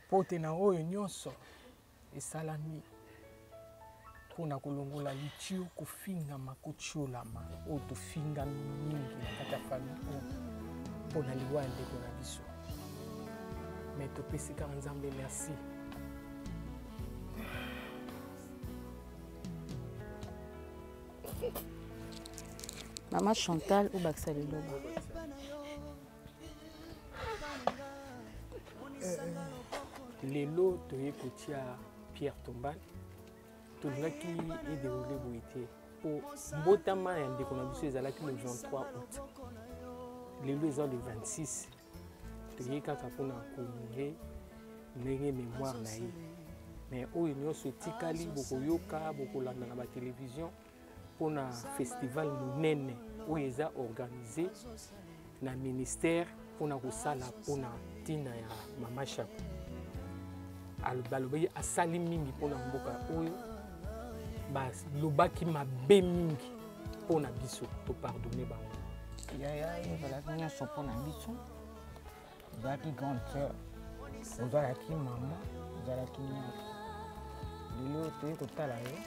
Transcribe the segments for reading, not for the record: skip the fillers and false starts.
Mpo te na oyo nyonso esalami mpo na kolongola litio, kofingama, kotiolama oyo tofingami mingi na kati ya famille oyo mpo na liwa ya ndeko na biso. Mais topesi kaka Nzambe merci. Mama Chantal obakisa liloba. Lelo toye kotia Pierre Tombale, tolingaki ederoule boye te mpo mbotama ya ndeko na biso ezalaki le 23 août, lelo eza le 26. Toye kaka mpona kohonore ndenge mémoire na ye, mais oyo nyonso etikali bokoyoka, bokolanda na batelevizio mpona festival monene oyo eza organise na ministère mpona kosala mpona ntina ya Mama Shako. Balobaki asali mingi mpona mboka oyo, balobaki mabe mingi mpona biso, topardonne bango. Yaya, ye ozalaki nyonso mpona biso, ozalaki grande sœur, ozalaki mama, ozalaki nyonso. Lelo toye kotala yo,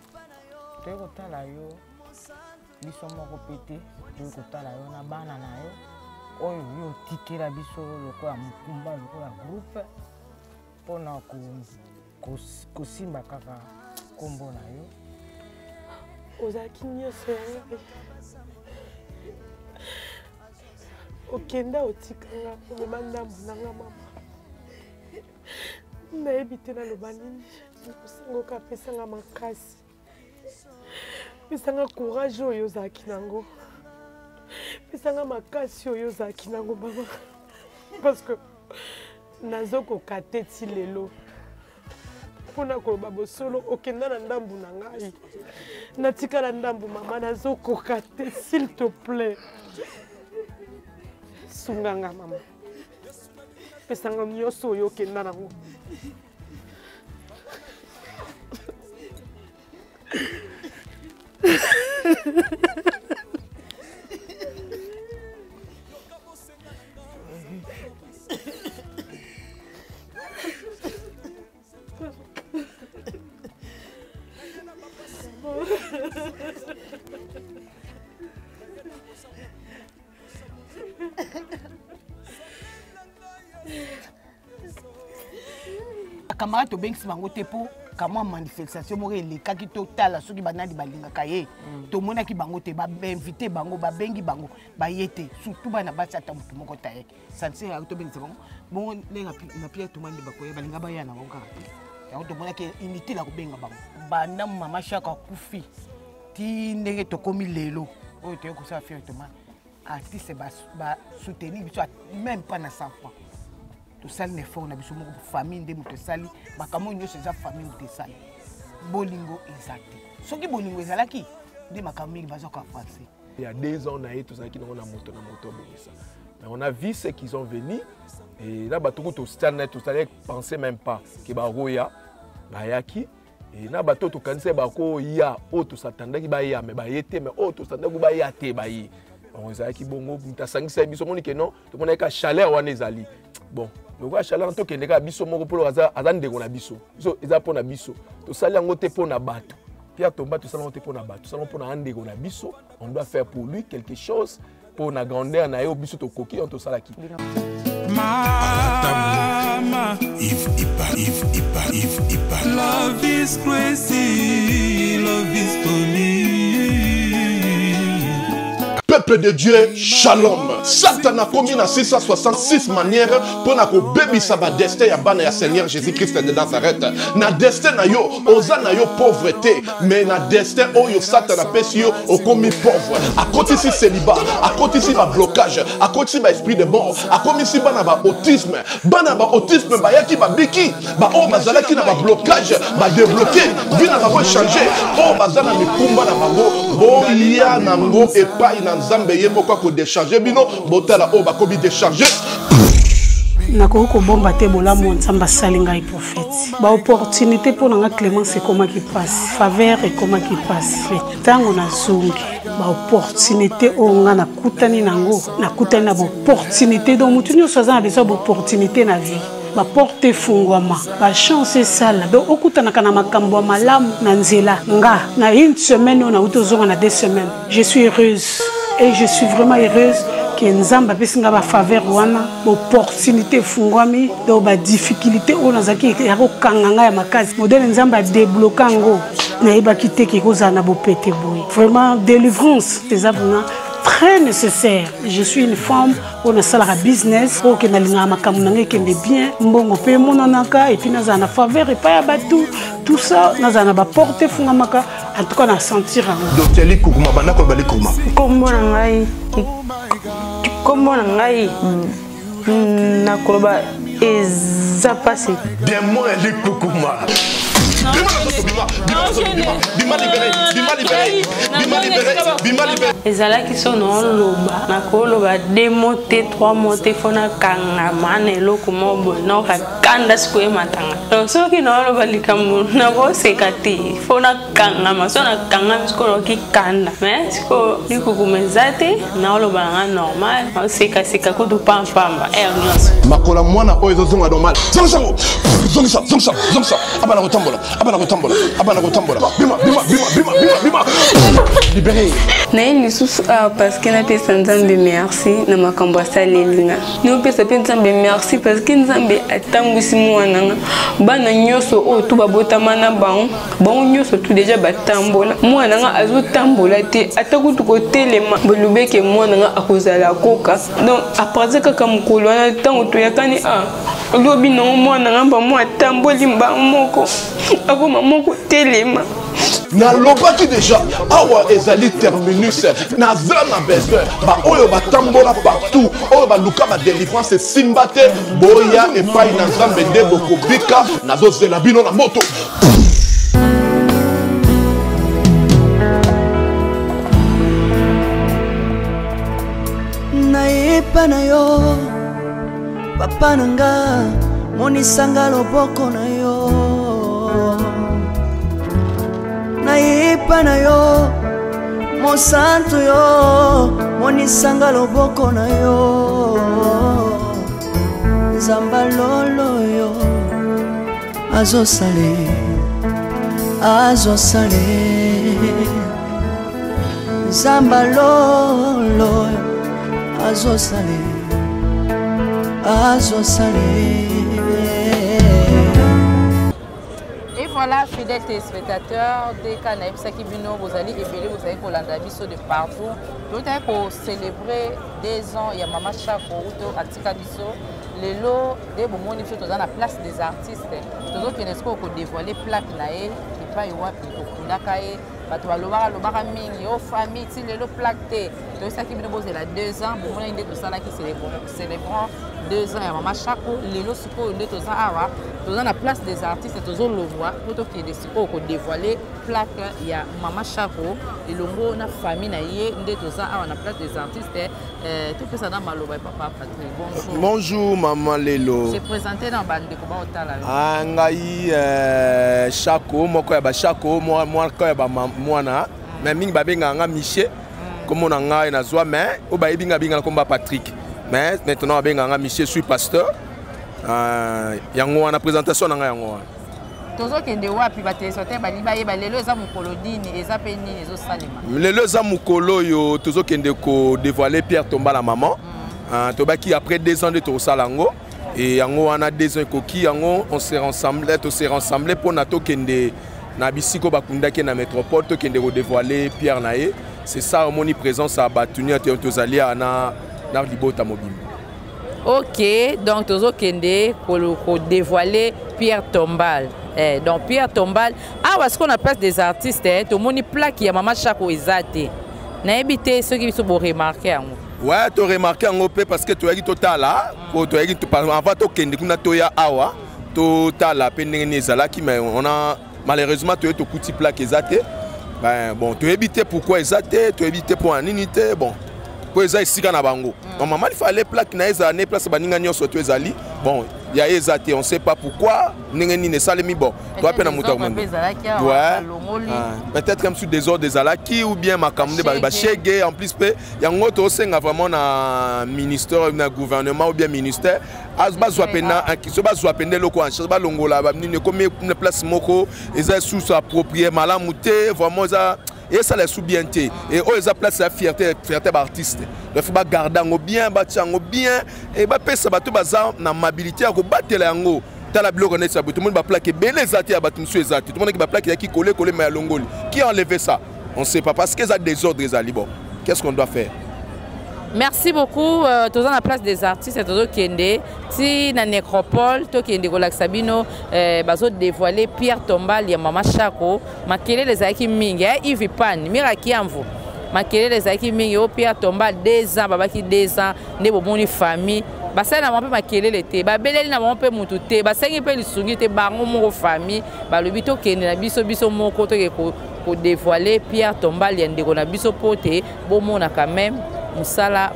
toye kotala yo biso moko mpe te, toye kotala yo na bana na yo oyo yo otikela biso lokola mokumba, lokola groupe, mpona kosimba kaka nkombo na yo. Ozalaki nyonso ya ngai, okenda otika nga, omema ndambo na nga mama. Nayebi te naloba nini. Nakosenga apesanga makasi, pesanga courage oyo ozalaki nango, pesanga makasi oyo ozalaki nango mama, parce que nazokoka te ti lelo. Mpona koloba bosolo, okenda na ndambu na ngai, natikala ndambu mama, nazokoka te. S'il te plaît, sunganga mama, pesanga nyonso oyo okenda nango. Camarade, tobengisi bango te mpo kamwa manifestation moko elekaki, totala soki banani balingaka ye. Tomonaki bango te, bainvite bango, babengi bango, baye te, surtout bana basi, ata motu moko tayaki. Sanse yango tobengisa bango bongo ndenge na Pierre Toma nde bakoya, balinga baya na bango kaka te. Yango tomonaki inutile ya kobenga bango. Banda mama Shako akufi ti ndenge tokomi lelo oyo toye kosala Pierre Toma, artiste basoutenir biso même pas na 100 francs. Tosali na effort na biso moko, famille nde moto esali makambo oyo nyonso, eza famille moto esali. Bolingo eza te. Soki bolingo ezalaki nde makambo mingi baza koavancer. Il y a 2 ans, na ye tozalaki nango na moto na moto abongisa. Mais on a vu ceux qui sont venus et là bato kutu tosala tosali penser même pas ke baroya bayaki, et na bato tokanisa bakoya oyo tosatandaki baya, mais baye te, mais oyo tosatandaki baya te baye. Donc ezalaki bongo, moto asangisaki biso, omoni ke non, tomonaki ka chaleur wana ezali bon, lokola chaleur tokende kaka biso moko mpo aza ndeko na biso, biso eza mpo na biso, tosali yango te mpo na bato. Pierre Tomba, tosali yango te mpo na bato, tosali yango mpo na ndeko na biso. On doit faire pour lui quelque chose mpo na grandeur na ye oyo biso tokoki, yango tosalaki. Mama, Yves Ipa, Yves Ipa, Yves Ipa. Love is crazy, love is funny. Peuple de Dieu, shalom. Satan a commis na 666 manières pour na kobebisa ba destin ya bana ya Seigneur Jésus-Christ de Nazareth. Na destin na yo, oza na yo pauvreté, mais na destin oyo Satan apesi yo okomi pauvre. Akotisi célibat, akotisi ba blocage, akotisi ba esprit de mort, akomisi bana ba autisme. Bana ba autisme bayaki babiki, ba oyo bazalaki na ba blocage, ba débloqué, vie na bango changer. Oyo baza na mikumba na bango, boya nango epai na Nzambe ye moko akodécharge bino, botala oyo bakomi décharge. Nakoki kobomba te bolamu oyo Nzambe asali ngai, prophète. Baopportunité mpo na nga Clémence ekomaki mpasi, faveur ekomaki mpasi, mais ntango nazongi baopportunité oyo nga nakutani nango, nakutani na baopportunité. Donc motu nyonso aza na besoin ya baopportunité na vie. Baporte efungwama, bachance esala, donc okutanaka na makambo ya malamu na nzela. Nga na une semaine oyo nauti ozonga na 2 semaines, je suis heureuse et je suis vraiment heureuse ke Nzambe apesi nga bafaveur wana, baopportunité efungwami. Donc badifficulté oyo nazalaki ya kokanga ngai ya makasi, modèle Nzambe adébloquer yango, nayebaki te ke kozala na bopete boye. Vraiment, délivrance eza vraiment très nécessaire. Je suis une femme oyo nasalaka business, oyo okende alingaka makambo na ngai ekende bien, mbongo mpe emonanaka, et puis nazala na faveur epai ya bato, tout ça, nazala na baporte efungamaka. En tout cas, na sentir yango. Docteur Likukuma, banda koloba Likukuma. Nkombo na ngai nakoloba eza mpasi. Démon ya Likukuma, bima na nzoto, bima, bima na nzoto, bima, bima, libéré, bima, libéré, bima, libéré, bima, libéré. Ezalaki so naoloba, nakoloba deux mots te, trois mots te, fo nakangama na eloko moko boye, naoka kanda sikoyo ematanga. Donc soki naoloba likambo, nakoseka te, fo nakangama. So nakangami sikoyo, naoki kanda, mais sikoyo likukuma eza te, naoloba nanga normal, naosekaseka kutu pampamba aire nyonso. Makolo mwana oyo ezozonga normal. Zongisa yango, zongisa, zongisa, zongisa. Abana kotambola, abana kotambola, abana kotambola. Bima, bima, bima, bima, bima, bima, libéré. Naye lisusu awa parce que napesa Nzambe merci na makambo asaleli nga. Naopesa mpe Nzambe merci parce que Nzambe atambwisi mwana nga. Bana nyonso oyo tu babotama na bango, bango nyonso tu déjà batambola, mwana nga azotambola te, ata kutu kotelema. Bolobeke mwana nga akozala koka. Donc à partir kaka mokolo wana, ntango toyakani a lobi nango, mwana nga mbamo atamboli mbango moko, akoma moko telema. Nalobaki déjà, awa ezali terminus. Naza na besoin baoyo batambola partout, oyo baluka badélivrance esimba te. Boya epai na Nzambe nde bokobika. Nazozela bino na moto. Nayepa na yo, papa na nga, monisanga loboko na yo. Nayepa na yo, mosantu yo, monisanga loboko na yo. Nzamba lolo yo azosale, azosale. Nzamba lolo azosale, azosale. Et voilà, fidèles téléspectateurs, dk nayebisaki bino, bozali ebele, bozali kolanda biso de partout. Totaki kocélébrer 2 ans ya mama Chako uto atika biso. Lelo nde bomoni biso toza na Place des Artistes, tozokende sikoyo kodévoiler plaque na ye epai wapi tokundaka ye. Bato balobaka lobaka mingi o famille, ti lelo plaque te. Toyesaki bino bozela 2 ans. Bomonaki nde tosalaki célébrant 2 ans ya mama Chako. Lelo sikoyo nde toza awa, toza na Place des Artistes, tozolongwa mpo tokende sikoyo kodévoiler plaque ya mama Chako elongo na famille na ye. Nde toza awa na Place des Artistes. Topesa na maloba ya papa Patrik. Bonjour. Bonjour mama Lelo. Se présente na bandeko baotala yo. Ah, ngai Chako, moko ya bashako, moko ya bamwana, mais mingi babengaka nga Michel. Kombo na ngai nazwa, mais oyo bayebi nga, babengaka kombo ya Patrick, mais maintenant babengaka nga Michel. Suis pasteur. Yango wana présentation na ngai, yango wana. Tozokende wapi? Batéléspectateur balingi bayeba lelo eza mokolo nini, eza mpe nini ezosalema. Lelo eza mokolo oyo tozokende kodévoiler pierre tombale ya mama. Tobaki après 2 ans nde tokosala yango, e yango wana 2 ans ekoki yango. On se rassemble, tose rassemble mpona tokende na bisika bakundaki na métropole, tokende kodévoiler pierre na ye. C'est ça, omoni présence ya bato nyonso, tozali awa na libota mobimba. Ok, donc tozokende kodévoiler pierre tombale. Donc pierre tombale awa sikoyo na Place des Artistes. Tomoni plaque ya mama Chako eza te. Nayebi te soki biso boremarquer yango. Ouais, toremarquer yango mpe parce que toyaki totala po toyaki avant tokende kuna, toya awa totala mpe ndenge nini ezalaki, mais on a malheureusement toye tokuti plaque eza te. Ben, bon, toyebi te pourquoi eza te, toyebi te mpo na nini te. Bon, mpo eza esika na bango. Normalement il fallait plaque na ye ezala ne place baninga nyonso to ezali. Bon. Ya ye eza te, on sait pas pourquoi, ndenge nini esalemi. Bon, toa mpe na moto ya peut-être mosusu désordre ezalaki ou bien makambo nde bashege. En plus mpe yango tosenga vraiment na ministère, na gouvernement ou bien ministère, bazwa mpena so, bazwa mpena eloko en charge, balongola banini. Ekomi place moko eza susu approprié malamu te, vraiment eza esala esu bien te. E oyo eza place ya fierté, fierté baartiste. Donc faut bagarde yango bien, batia yango bien e bapesa bato baza na amabilité ya kobatela yango. Tala biloko neti ya boye, tomoni baplaque ebele eza te, ya bato mosusu eza te. Tomonaki baplaque eyaki kole kole ma ya longoli. Qui a enlevé ça? On sait pas, parce que eza désordre ezali. Bon, qu'est-ce qu'on doit faire? Merci beaucoup. Toza na place des artistes, tozokende ti na nécropole, tokende kolakisa bino bazodévoile pierre tombale ya Mama Chako. Makelele ezalaki mingi, Yves Pan, Mira Kiamvu, makelele ezalaki mingi. O pierre tombale, 2 ans babaki, 2 ans nde bomoni famille basali na bango mpe makelele te, babeleli na bango mpe mutu te, basengi mpe lisungi te. Bango moko famille balobi tokende na biso, biso moko toke kodévoile pierre tombale ya ndeko na biso, mpo te bomona quand même mosala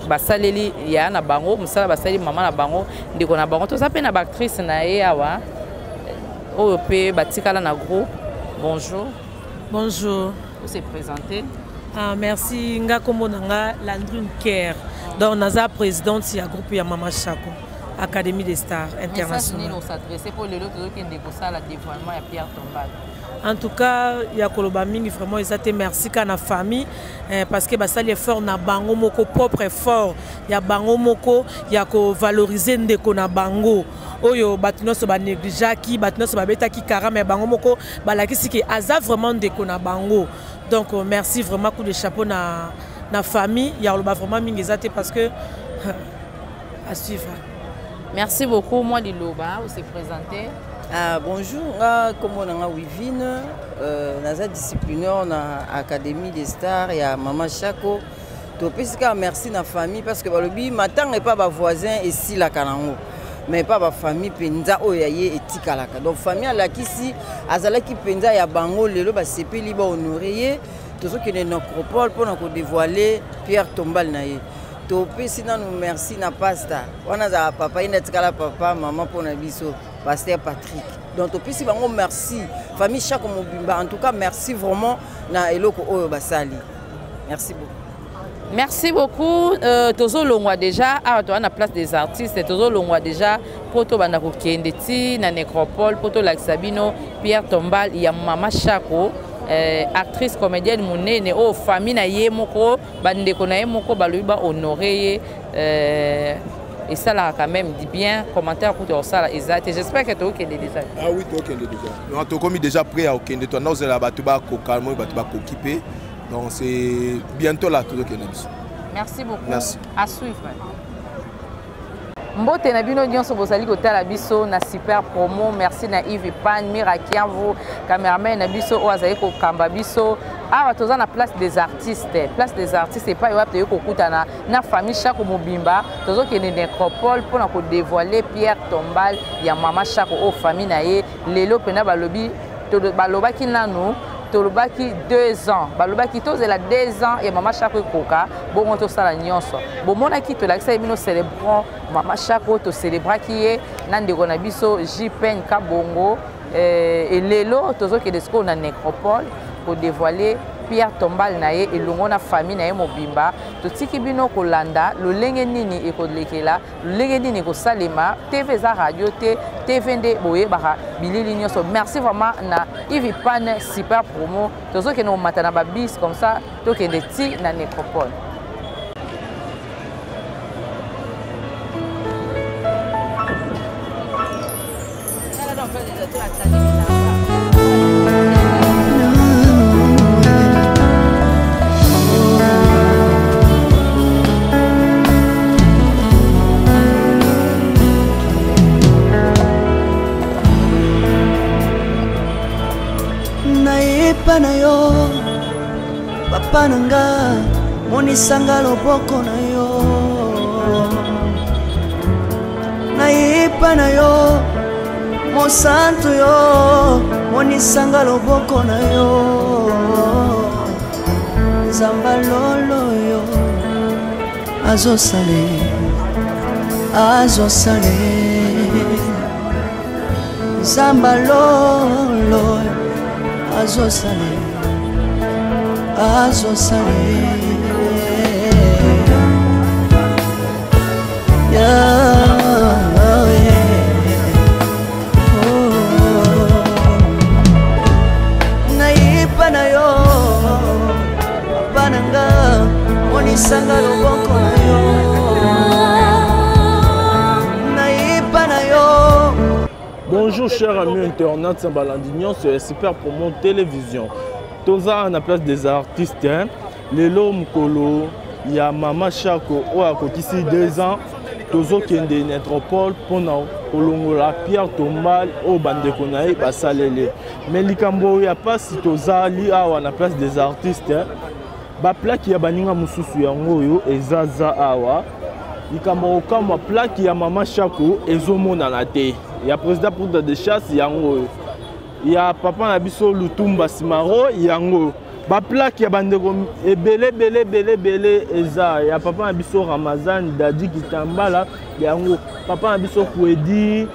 basaleli ya na bango, mosala basaleli mama na bango, ndeko na bango. Toza mpe na baactrice na ye awa oyo mpe batikala na groupe. Bonjour. Bonjour. Se présenter. Ah, merci. Nga kombo na nga Landrine Kerr. Donc naza présidente ya groupe ya Mama Chako, Académie des Stars International. Os'adresse mpo lelo tozokende kosala dévoilement ya pierre tombale. En tout cas, ya koloba mingi vraiment eza te. Merci kaka na famille, parce que basali effort na bango moko, propre effort ya bango moko ya kovalorize ndeko na bango oyo bato nyonso banégligeaki, bato nyonso babetaki karama ya bango moko, balakisi ke aza vraiment ndeko na bango. Donc merci vraiment, coup de chapeau na famille. Ya koloba vraiment mingi eza te, parce que à suivre. Merci beaucoup. Moi liloba, ose présenter. Ah, bonjour, nga kombo na nga Wivine, naza disciplinaire na Académie des Stars ya Mama Chako. Topesi kaka merci na famille, parce que balobi matanga epa bavoisin esilaka nango, mais epa bafamille mpenza oyo ya ye etikalaka. Donc famille alakisi azalaki mpenza ya bango. Lelo basepeli, bahonore ye. Tozokende nécropole mpona kodévoile pierre tombale na ye. Topesi nanu merci na pasteur wana, azalaka papa, ye nde atikala papa mama mpona biso, pasteur Patrick. Donc topesi bango merci, famille Chako mobimba. En tout cas merci vraiment na eloko oyo basali. Merci beaucoup. Merci beaucoup. Tozolongwa déjà awa, toza na place des artistes, tozolongwa déjà mpo tobanda kokende ti na nécropole mpo tolakisa bino pierre tombale ya Mama Chako, actrice comédienne monene oyo famille na ye moko, bandeko na ye moko balobi bahonore ye. Esalaka quand même du bien. Commentaire kuta kosala eza te. J'espère que tokokende déjà. Ah oui, tokende déjà. Non, tokomi déjà prêt ya kokende. Tanda ozela bato bakoka, moi bato bakoki mpe. Donc c'est bientôt là, tozokende biso. Merci beaucoup. Merci. À suivre. Mbote na bino nyonso bozali kotala biso na Super Promo. Merci na Yves Pan, Mira Kiamvu, cameraman na biso oyo azali kokamba biso. Awa toza na place des artistes, place des artistes epai wapi toyei kokutana na famille Chako mobimba. Tozokende nécropole mpona kodévoile pierre tombale ya Mama Chako oyo famille na ye lelo mpena balobi. Balobaki nanu, tolobaki 2 ans, balobaki tozela 2 ans ya Mama Chako ekoka, bongo tosala nyonso. Bomonaki tolakisaki bino célébrons Mama Chako, tocélébraki ye na ndeko na biso Jpen Kabongo. Elelo tozokende sikoyo na nécropole kodévoile pierre tombale na ye elongo na famille na ye mobimba. Totiki bino kolanda lolenge nini ekolekela, lolenge nini ekosalema. TV eza radio te, TV nde boyebaka bilili nyonso. Merci vraiment na Ivi Pan, Super Promo. Tozokende komata na babus comme ça, tokende ti na nécropole. Nayepa na yo, papa na nga, monisanga loboko na yo. Nayepa na yo, mosantu yo, monisanga loboko na yo. Nzamba lolo yo azosale, azosale. Nzamba lolo azosale azosale Nayipa na yo papa na nga monisanga loboko na yo nayipa na yo. Bonjour chers amis internautes balandi nyonso ya Super Promo Télévision. Toza na place des artistes hein. Lelo mokolo ya Mama Shako oyo akokisi 2 ans tozokende métropole mpona kolongola Pierre Tombal oyo bandeko na ye basaleli. Mais likambo ya mpasi tozali awa na place des artistes hein. Baplaki ya baninga mosusu yango oyo eza za awa. Likambo kokamwa, plaki ya Mama Shako ezomonana te, ya président poudre de chasse yango oyo, ya papa na biso Lutumba Simaro yango oyo, baplaki ya bandeko ebele ebele ebele ebele eza ya papa na biso Ramazan Dadi Kitambala yango, papa na biso Kwedi,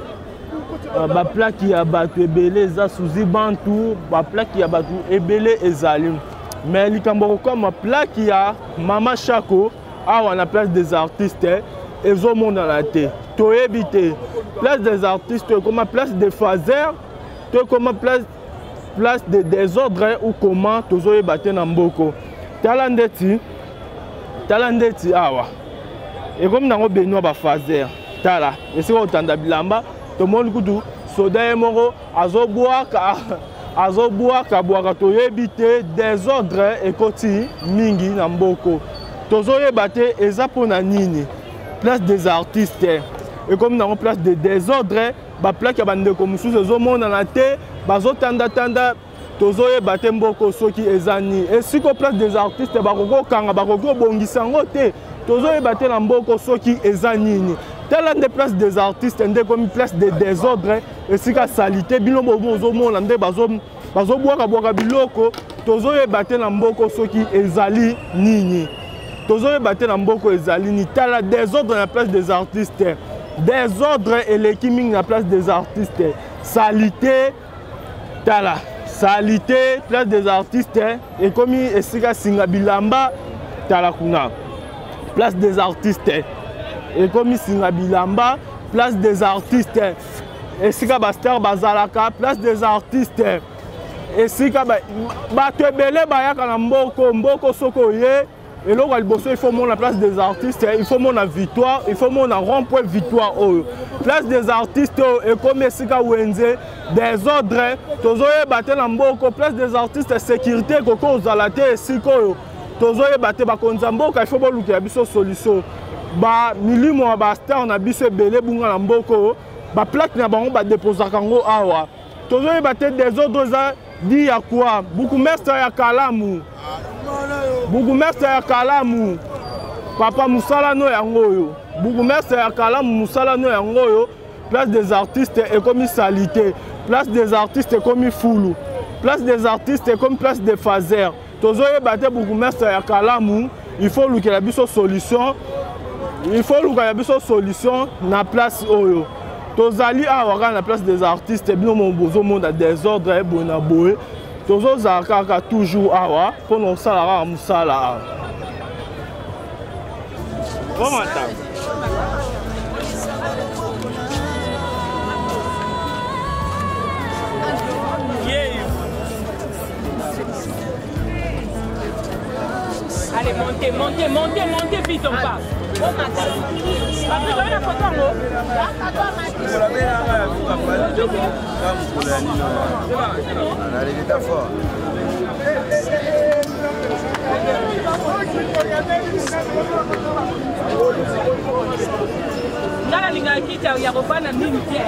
baplaki ya bato ebele eza Suzi Bantu, baplaki ya bato ebele ezali. Mais likambo kokoma, plaki ya Mama Shako awa na place des artistes ezomonana te, toyebi te place des artistes ekoma place de phaser to ekoma place de désordre ou comment, tozoyeba te na mboko. Tala ndeti, tala ndeti awa ekomi nango Benoit bafaser. Tala esika kotanda bilamba, tomoni kutu soda ye moko azobwaka azobwaka bwaka, toyebi te désordre ekoti mingi na mboko, tozoyeba te eza mpona nini. Place des artistes ekomi nango place de désordre, baplake ya bandeko mosusu ezomonana te, bazotandatanda, tozoyeba te mboko soki eza nini. Esiko place des artistes bakoki kokanga, bakoki kobongisa yango te, tozoyeba te na mboko soki eza nini. Tala nde place des artistes nde ekomi place de désordre, esika salite, bino bozomona nde bazobwakabwaka biloko, tozoyeba te na mboko soki ezali nini, tozoyeba te na mboko ezali nini. Tala désordre na place des artistes, désordre eleki mingi na place des artistes, salite, tala salite, place des artistes ekomi esika singa bilamba. Tala kuna place des artistes ekomi singa bilamba, place des artistes esika bastar bazalaka, place des artistes esika bato ebele bayaka na mboko. Mboko soki oye, eloko ya liboso il faut mona place des artistes, il faut mona Victoire, il faut mona rond-point Victoire. Oyo place des artistes oyo ekomi esika wenze, désordre, tozoyeba te na mboko. Place des artistes sécurité ekoki kozala te esika oyo, tozoyeba te. Bakonzi ya mboka, il faut bolukela biso solution. Bamilimo ya bastar na biso ebele ebunga na mboka oyo, baplake na bango badeposaka yango awa, tozoyeba te désordre eza di ya kwa. Bourgmestre ya Kalamu, bourgmestre ya Kalamu, papa mosala no yango oyo, bourgmestre ya Kalamu mosala no yango oyo. Place des artistes ekomi salité, place des artistes ekomi fulu, place des artistes ekomi place de phaser, tozoyeba te. Bourgmestre ya Kalamu, il faut lukela biso solution, il faut lukela biso solution na place oyo. Tozali awa kaka na place des artistes, bino bozomona désordre boye na boye, tozozala kaka toujours awa mpona kosala kaka mosala awa. Bomata. Allez, montez, montez, montez, montez vite, on part. Papi, vous avez la photo en haut? Nga nalingaka kiti ya kofanda mingi te.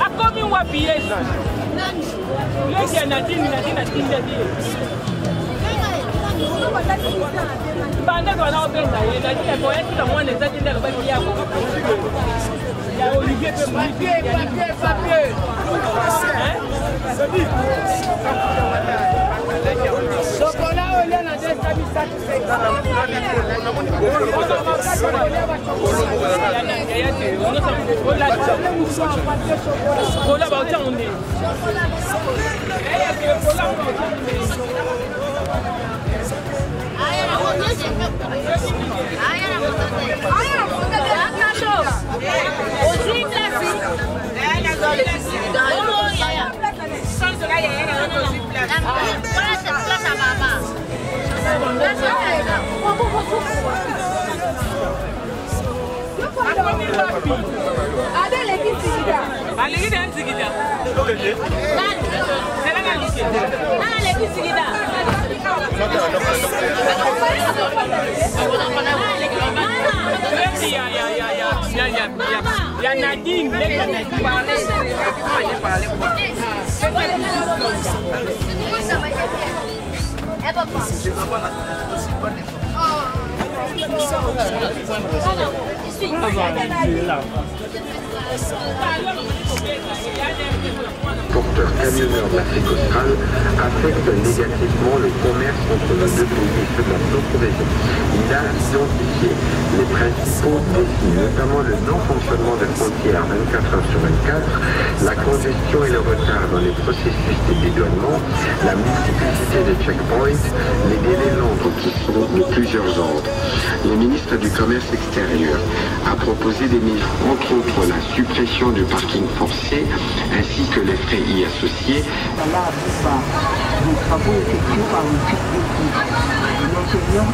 Akomi wapi Yesu? Leki ya Nadine, Nadine atindaki ye. Banda wana obenga ye naki boyaki na mwana eza te nde alobaki ya ya Olivier mpe papier papier papier. Chocolat olia na 203. Kola baotiango nde Aleki na nzikida. Aleki nzikida. Ya Nadine, Porteurs camionneurs de l'Afrique australe affectent négativement le commerce entre nos deux pays et ce dans d'autres régions. Il a identifié les principaux défis, notamment le non-fonctionnement de frontières 24 heures sur 24, la congestion et le retard dans les processus de dédouanement, la multiplicité des checkpoints, les délais longs qui sont de plusieurs ordres. Le ministre du Commerce extérieur a proposé des mesures, entre autres la suppression du parking forcé ainsi que les frais y associés. Des travaux effectués par le L'ingénieur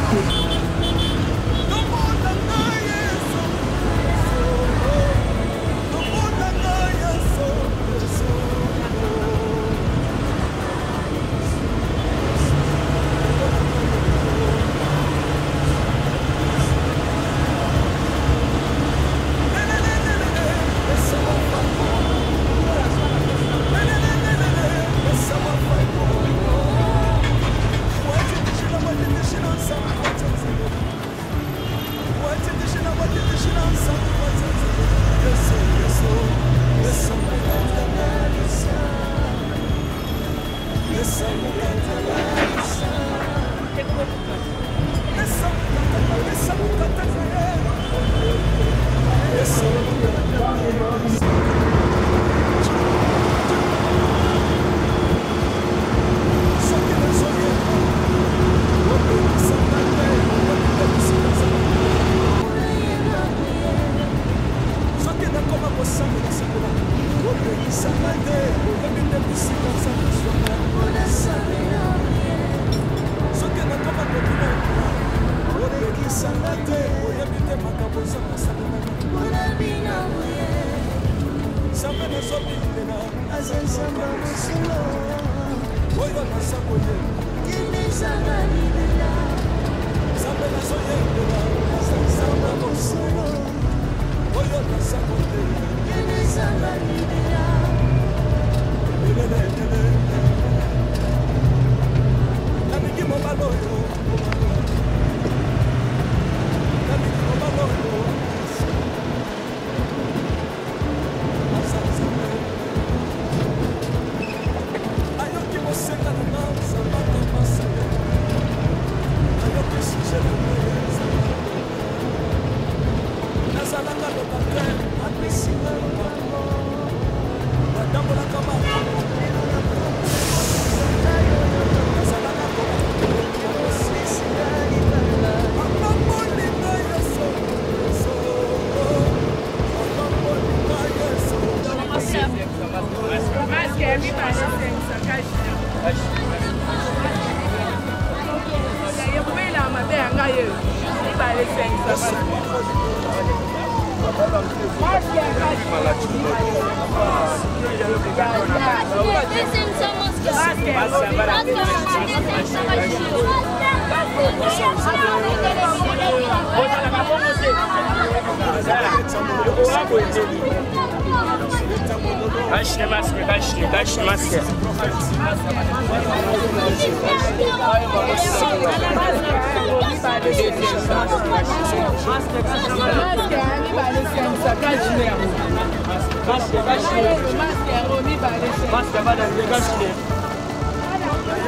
Cache les masques, cache les, cache les masques.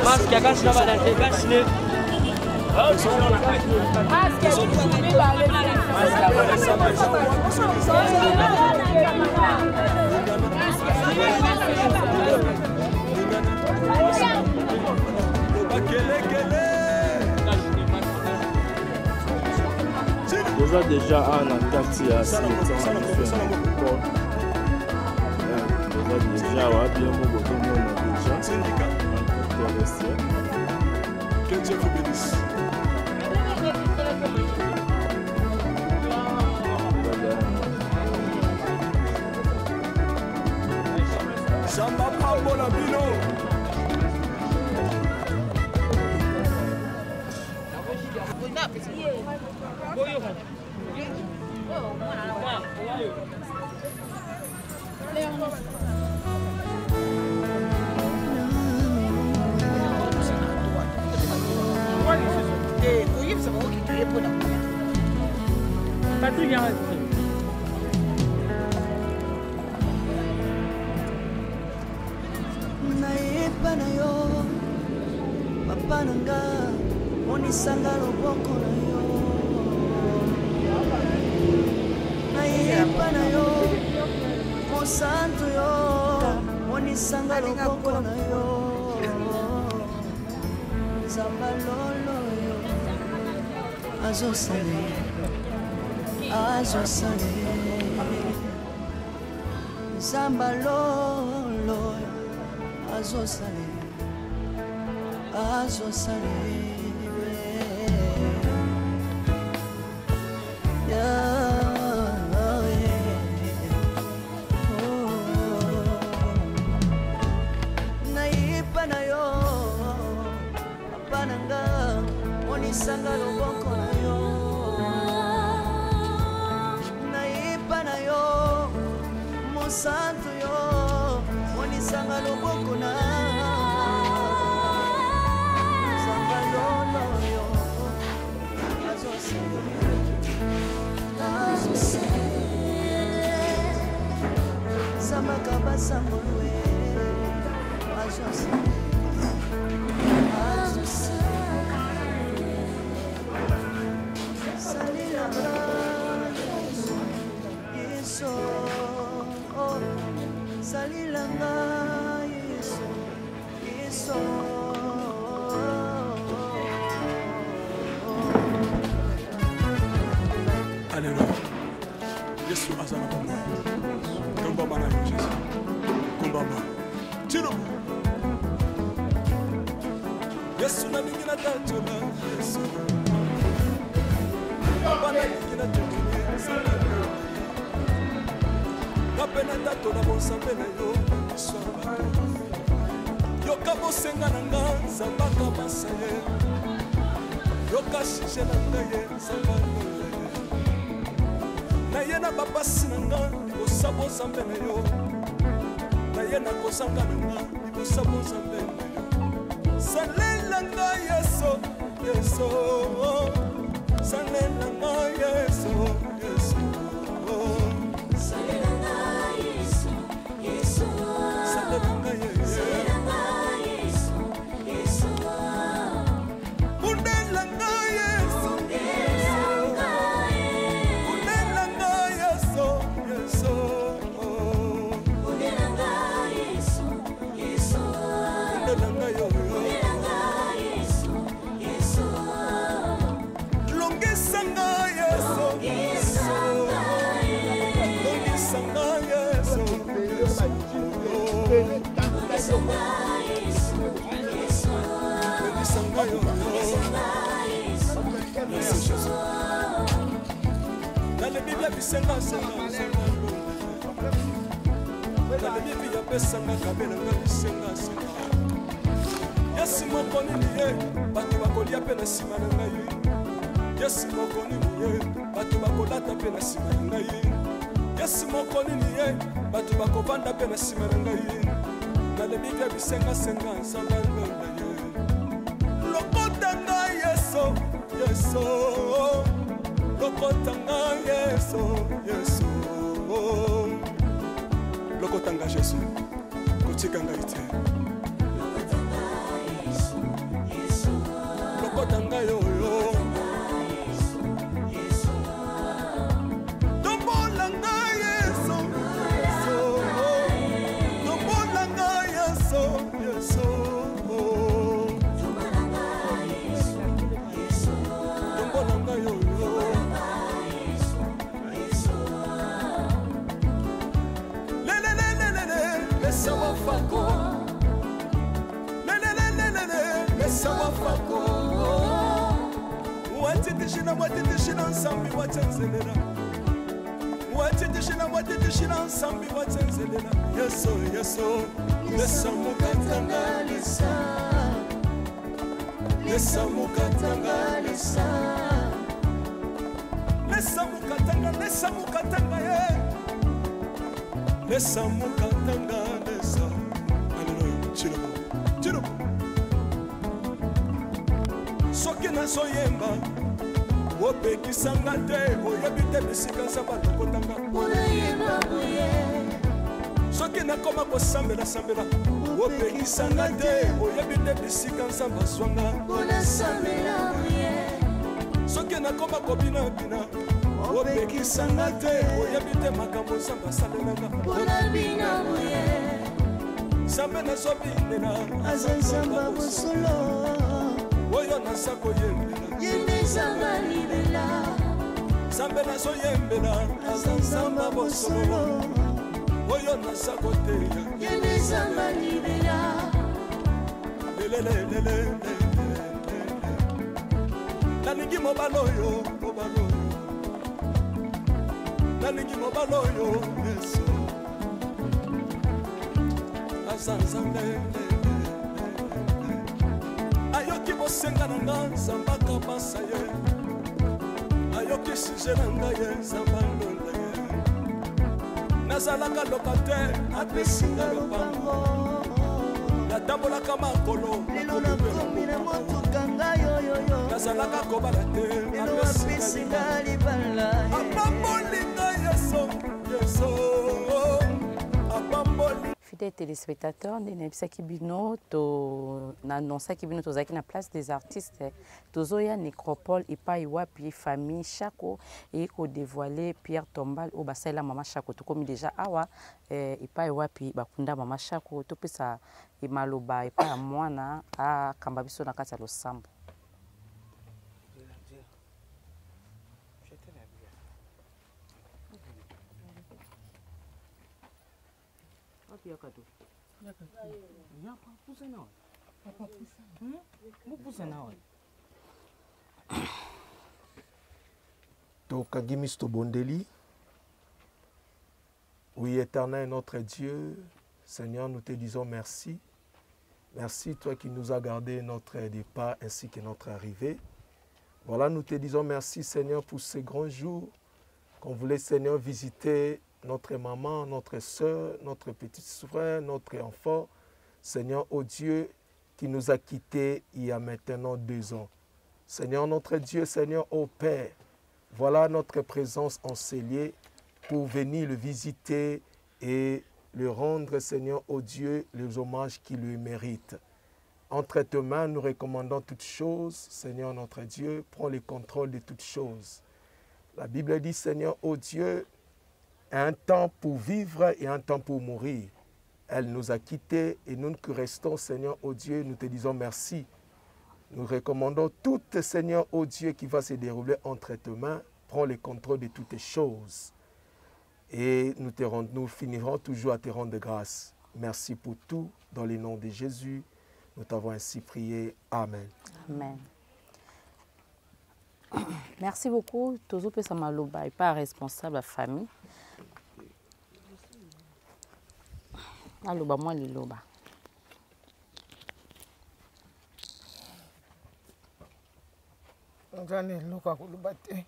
Masque, cache la balle, cache les. Toza deja awa na kati ya cimetière na biso ya Métropole. Toza deja awa bien moko tozomona deja terrestre. Que Dieu vous bénisse. Nzambe apambola bino. Koyebisa bango kitoye mpona koya. Patrick, Nayeba na yo, papa na nga, monisanga loboko na yo. Nayeba na yo, mosantu yo, monisanga loboko na yo. Nzamba lolo yo azosale, azosale. Nzamba lolo azosale, azosale. Nayipa na yo, papa na nga, monisanga loboko na yo. Nayipa na yo, mosantu yo, monisanga loboko na. Nzamba lolo yo azosala, azosala. Nzambaka basangolwe azosala, azosala. Salelanga Yesu, oh, salelanga Yesu, Yesu. Alléluia. Yesu aza na bomoi. Tombama na yo Jésus. Kombama. Tino. Yesu nalingi natatola Yesu. Papa nalingi natekele nzambe na yo. Nga mpe natatola bonzambe na yo miso ya bato. Yoka bosenga na nga nzambaka basa ye. Yoka sujet na ngai ye nzamba lola ye. Naye na bapasi na nga libosa bonzambe na yo. Naye na kozanga na nga libosa bonzambe na yo. Salela nga Yesu, Yesu. Salela nga Yesu, Yesu. Salela nga Yesu, Yesu. Salela nga Yesu. Salela nga Yesu, Yesu. Bundela nga Yesu. Bundela nga Bundela nga Yesu, Yesu. Bundela nga Yesu, Yesu. Bundela nga yo, yo. Bundela nga Yesu, Yesu. Longisa nga Yesu. Longisa nga Longisa nga Yesu, Yesu. Longisa nga Yesu, Yesu. Longisa nga yo, yo. Longisa nga Yesu, Merci Jésus. Nalobi bia bisenga senga senga nalobi bi apesanga kabelanga bisenga senga. Yesu moko nini ye bato bakolia mpe na nsima na ngai. Yesu moko nini ye bato bakolata mpe na nsima na ngai. Kasi moko nini ye bato bakovanda mpe na nsima na ngai. Nalembi mpe bisengasenga nzambe alonda ye. Lokota ngai Yesu, Yesu. Lokota ngai Yesu, Yesu. Lokota ngai Yesu, kotika ngai te. Lokota ngai oyo. Tombola ngai Yesu, Yesu. Tombola ngai Yesu, Yesu. Tombola ngai oyo. Lelelelelele, lesa wafako. Lelelelelele, lesa wafako. Watitishina, watitishina nsambi watsenzelela. Watitishina, watitishina nsambi watsenzelela. Yesu, Yesu, lesa mukatanga lesa. Lesa mukatanga lesa. Lesa mukatanga, lesa mukatanga ye. Lesa mukatanga lesa. Alléluia. Tshilombo, Tshilombo. Soki nazoyemba opekisanga te, oyebi te bisika nzambe alokotanga. Soki nakoma kosambela-sambela opekisanga te, oyebi te bisika nzambe azwanga. Soki nakoma kobinabina opekisanga te, oyebi te makambo nzambe asalelanga. Nzambe nazobinela aza nzambe ya bosolo, oyo naza koyembela ye nde nzambe alibela. Nzambe nazoyembela aza nzambe ya bosolo, oyo naza koteya ye nde nzambe alibela. Lelelelele, nalingi mobali oyo, mobali oyo, nalingi mobali oyo Yesu aza nzambe. Ayoki bosenga na nga, nzambe akabasa ye. Ayoki sujet na ngai ye, nzambe alonda ye. Nazalaka locataire, apesi nga lopango. Natambolaka makolo, lelo nakomi na motuka ngai oyoyo. Nazalaka kobala te, lelo apesi nga libala. Apamboli ngai Yesu, Yesu apamboli. Fidèle téléspectateur, nde nayebisaki bino, to naannonsaki bino tozalaki na place des artistes, tozoya nécropole epai wapi famille Shako eye kodévoile pierre tombale oyo basalela mama Shako. Tokomi déjà awa epai wapi bakunda mama Shako. Topesa maloba epai ya mwana akamba biso na kati ya losambo. Tokangi miso, tobondeli. Oui, éternel notre Dieu, Seigneur, nous te disons merci. Merci, toi qui nous as gardé notre départ ainsi que notre arrivée. Voilà, nous te disons merci, Seigneur, pour ces grands jours qu'on voulait, Seigneur, visiter notre maman, notre soeur, notre petit frère, notre enfant. Seigneur, ô Dieu, qui nous a quittés il y a maintenant 2 ans. Seigneur, notre Dieu, Seigneur, ô Père, voilà notre présence en ces lieux pour venir le visiter et le rendre, Seigneur, ô Dieu, les hommages qu'il lui mérite. Entre tes mains, nous recommandons toutes choses. Seigneur, notre Dieu, prends le contrôle de toutes choses. La Bible dit, Seigneur, ô Dieu, un temps pour vivre et un temps pour mourir. Elle nous a quittés et nous qui restons, Seigneur, ô Dieu, nous te disons merci. Nous recommandons tout, Seigneur, ô Dieu, qui va se dérouler entre tes mains. Prends le contrôle de toutes choses. Et nous finirons toujours à te rendre grâce. Merci pour tout. Dans le nom de Jésus, nous t'avons ainsi prié. Amen. Amen. Merci beaucoup. Tozo pesa maloba et pas responsable la famille. Aloba mwa liloba. Nza na eloko ya koloba te,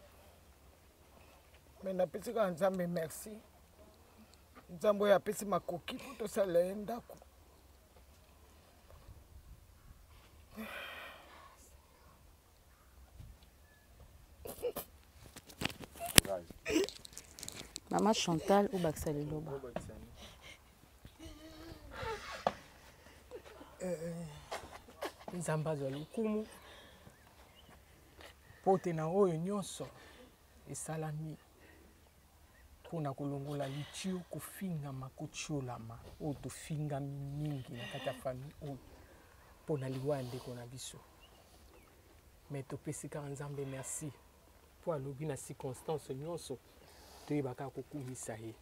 me napesi kaka Nzambe merci. Nzambe oyo apesi makoki mpo tosalela ye ndako. Mama Chantal obakisa liloba. Euh, Nzambe azwa lokumu mpo te na oyo nyonso esalami mpo na kolongola litio, kofingama, kotiolama oyo tofingami mingi na kati ya famille oyo mpo na liwa ya ndeko na biso. Mais topesi kaka Nzambe merci mpo alobi na circonstance nyonso toyeba kaka kokumisa ye.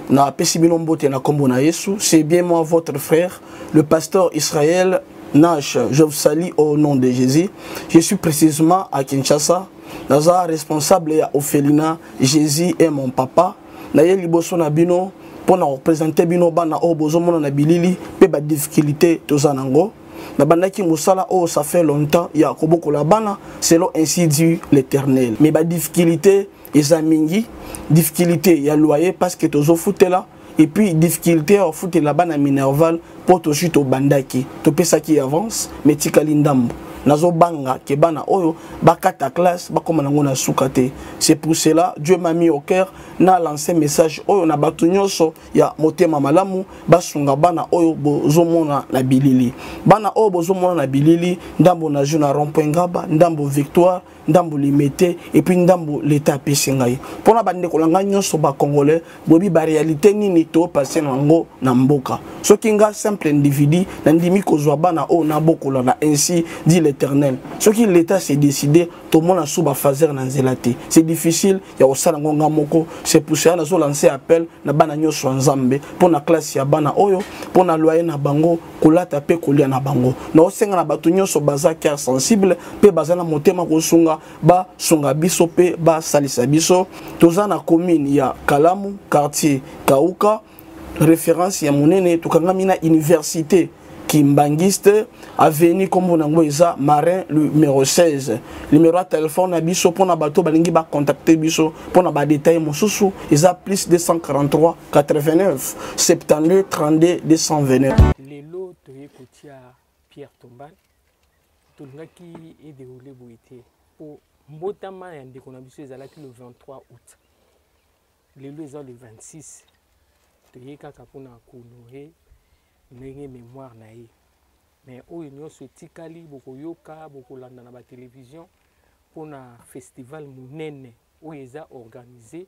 Na pesi bino mbote na kombo na Yesu, c'est bien moi votre frère, le pasteur Israël Nash. Je vous salue au nom de Jésus. Je suis précisément à Kinshasa. Naza responsable ya orphelinat Jésus est mon papa. Naye liboso na bino mpo na représenter bino bana oyo bozomona na bilili mpe ba difficulté toza nango. Nabandaki mosala oyo ça fait longtemps ya kobokola bana selon ainsi dit l'Éternel. Mais ba difficulté eza mingi, difficulté ya loyer parce que tozofutela, et puis difficulté ya kofutela bana minerval mpo tozwi tobandaki topesaki avance mais tikali ndambo. Nazobanga ke bana oyo bakata classe bakoma nango na suka te. C'est pour cela Dieu m'a mis au cœur na lancer message oyo na bato nyonso ya motema malamu basunga bana oyo bozomona na bilili. Bana oyo bozomona na bilili, ndambo na jeu na rond-point Ngaba, ndambo Victoire, ndambo Limete, et puis ndambo l'État apesi ngai. Mpona bandeko na ngai nyonso ba Congolais, boyebi ba réalité nini to passer na yango na mboka. Soki nga simple individu nandimi kozwa bana oyo nabokola na ainsi dit l'Éternel. Soki l'État s'est décidé, tomona sous ba phaser na nzela te. C'est difficile ya kosala ngo nga moko. C'est pour cela nazo lancer appel na bana nyonso ya Nzambe mpona classe ya bana oyo, mpona loyer na bango, kolata pe kolia na bango. Naosenga na bato nyonso baza cœur sensible pe baza na motema kosunga, basunga biso pe basalisa biso. Toza na commune ya Kalamu, quartier Kauka, référence ya monene, tokangami na université Kimbanguiste, avenue kombo nango eza Marin numéro 16. Numéro ya téléphone na biso pona bato balingi ba contacter biso pona ba détails mosusu eza plus 243 89 72 32 229. Lelo toye kotia Pierre Tombale, tolingaki edéroule boye te po mbotama ya ndeko na biso ezalaki le 23 août, lelo eza le 26. Toye kaka mpona kohonorer ndenge mémoire na ye, mais oyo nyonso etikali bokoyoka, bokolanda na ba télévision mpona festival monene oyo eza organisé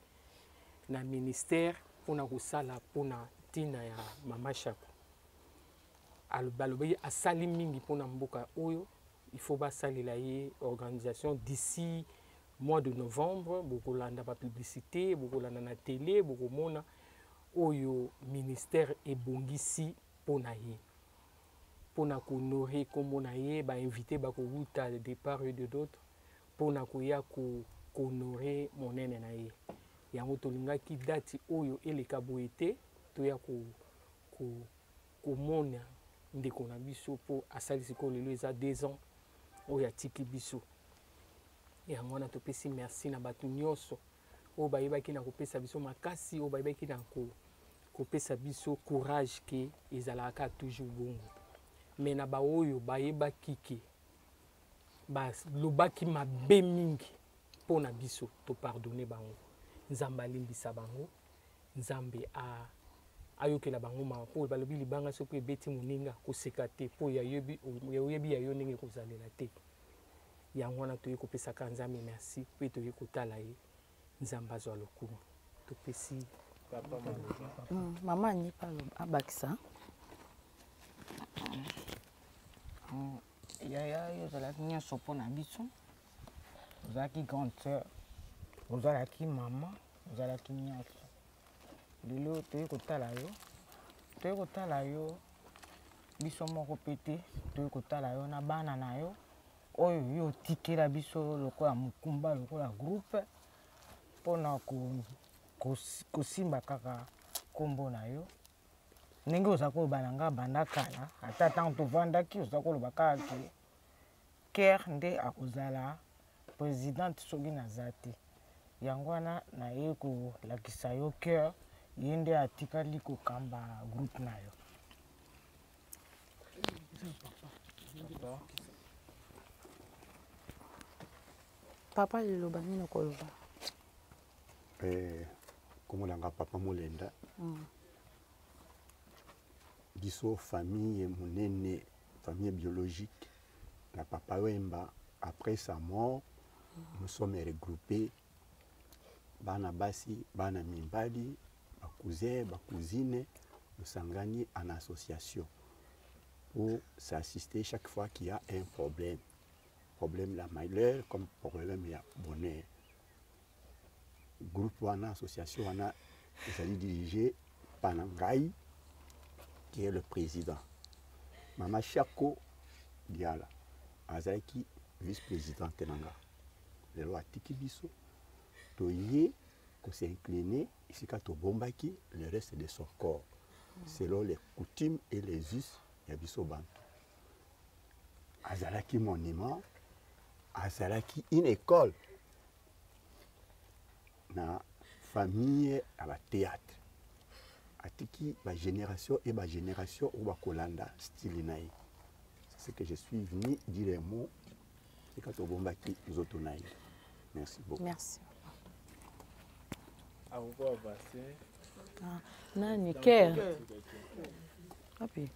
na ministère mpona kosala mpona ntina ya Mama Shako. Balobaki asali mingi mpona mboka oyo, il faut basalela ye organisation d'ici mois de novembre. Bokolanda ba publicité, bokolanda na télé, bokomona oyo ministère ebongisi mpona ye, mpona kohonorer kombo na ye. Ba invité bakowuta de part et de d'autre mpona koya kohonorer monene na ye. Yango tolingaki date oyo eleka boye te, toya komona ndeko na biso mpo asali sikoyo lelo eza 2 ans oyo atiki biso. Yango wana topesi merci na bato nyonso oyo bayebaki na kopesa biso makasi, oyo bayebaki na kopesa biso courage ke ezalaka toujours bongo. Mais na baoyo bayebaki ke balobaki mabe mingi mpo na biso, topardonne bango. Nzambe alimbisa bango, Nzambe ayokela bango mawa, mpo balobi libanga soki ebeti moninga koseka te, mpo ya oyebi ya yo ndenge kozalela te. Yango wana toye kopesaka Nzambe merci mpe toye kotala ye. Nzambe azwa lokumu. Topesi Mama Annie palo abakisa. Yaya, yo ozalaki nyonso mpo na biso, ozalaki grande sœur, ozalaki mama, ozalaki nyonso. Lelo toye kotala yo, toye kotala yo biso moko pe te, toye kotala yo na bana na yo oyo yo otikela biso lokola mokumba, lokola groupe mpona kosimba kaka kombo na yo. Ndenge oza koloba na nga banda kala, ata ntango tovandaki oza koloba kaka ke Ker nde akozala présidente soki naza te. Yango wana naye kolakisa yo Ker, Ye nde atikali kokamba groupe na yo. Papa, liloba nini okoloba? Eh, kombo na nga Papa Molenda. Biso famille monene, famille biologique na Papa Wemba, après sa mort, nous sommes regroupés bana basi, bana mibali, ba cousins, ba cousines, tosangani en association pour s'assister chaque fois qu'il y a un problème. Problème la malheur comme problème ya bonheur. Groupe wana, association wana, ezali dirigé par ngai qui est le président. Mama Shako Diala azalaki vice-présidente na nga. Lelo atiki biso, toye ko s'incliner esika tobombaki le reste de son corps selon les coutumes et les us ya biso bantu. Azalaki monument, azalaki une école na famille ya ba théâtre. Atiki ba génération et ba génération oyo bakolanda style na ye. C'est ce que je suis venu dire un mot esika tobombaki nzoto na ye. Merci beaucoup. Merci. Ah, nani ker wapi?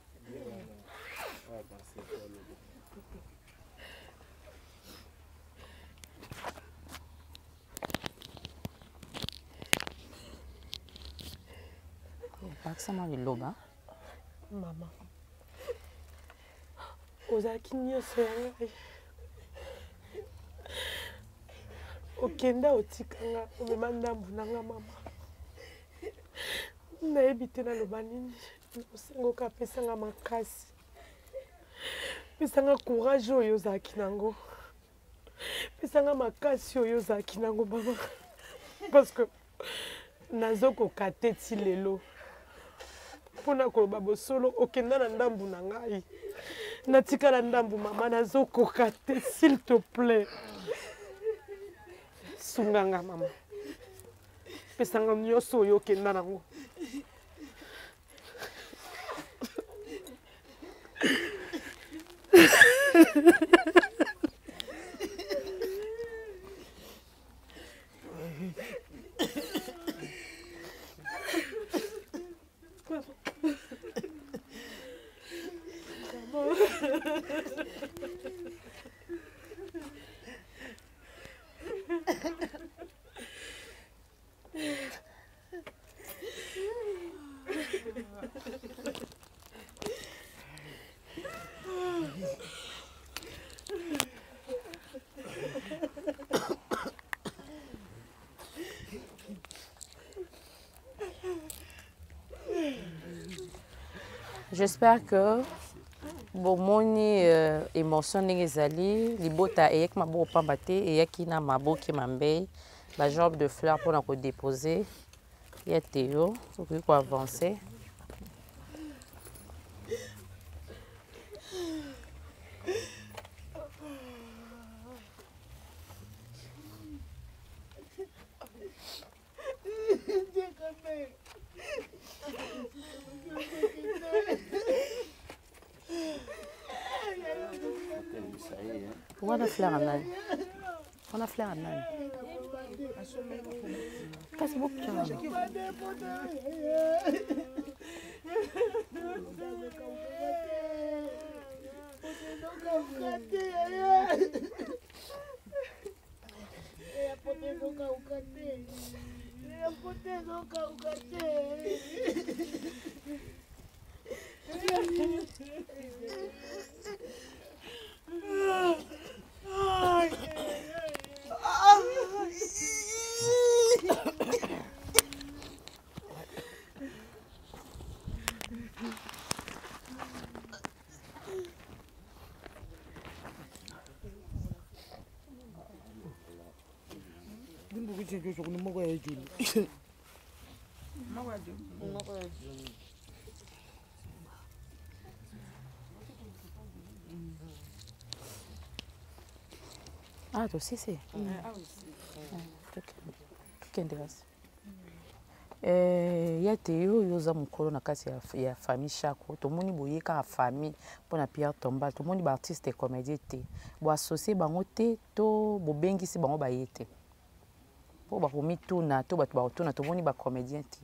Bakisa mwa liloba. Mama, ozalaki nyonso ya ngai. Okenda otika nga, omema ndambu na nga mama. Nayebi te naloba nini. Osengoka apesa nga makasi, pesa nga courage oyo ozalaki nango, pesa nga makasi oyo ozalaki nango mama, parce que nazokoka te ti lelo mpona koloba bosolo. Okenda na ndambu na ngai, natikala ndambu mama, nazokoka te. S'il te plaît, sunga nga mama, pesa nga nyonso oyo okenda nango. J'espère que bomoni émotion ndenge ezali. Libota eyaki maboko pamba te, eyaki na maboke mambei, ba jambe de fleur mpona kodépose ya Teo. Okoki koavance. Wana fleur ya nani? Wana fleur ya nani? Kasi bokutana. Ah, tosisi. Tokende kasi. Eh, ya te yo yo oza mokolo na kati ya, ya famille Shako tomoni boye kaka famille mpo na Pierre Tombal tomoni ba artiste comédien te bo associer bango te to bobengisi bango baye te mpo bakomituna to bato bakotuna tomoni ba comédien te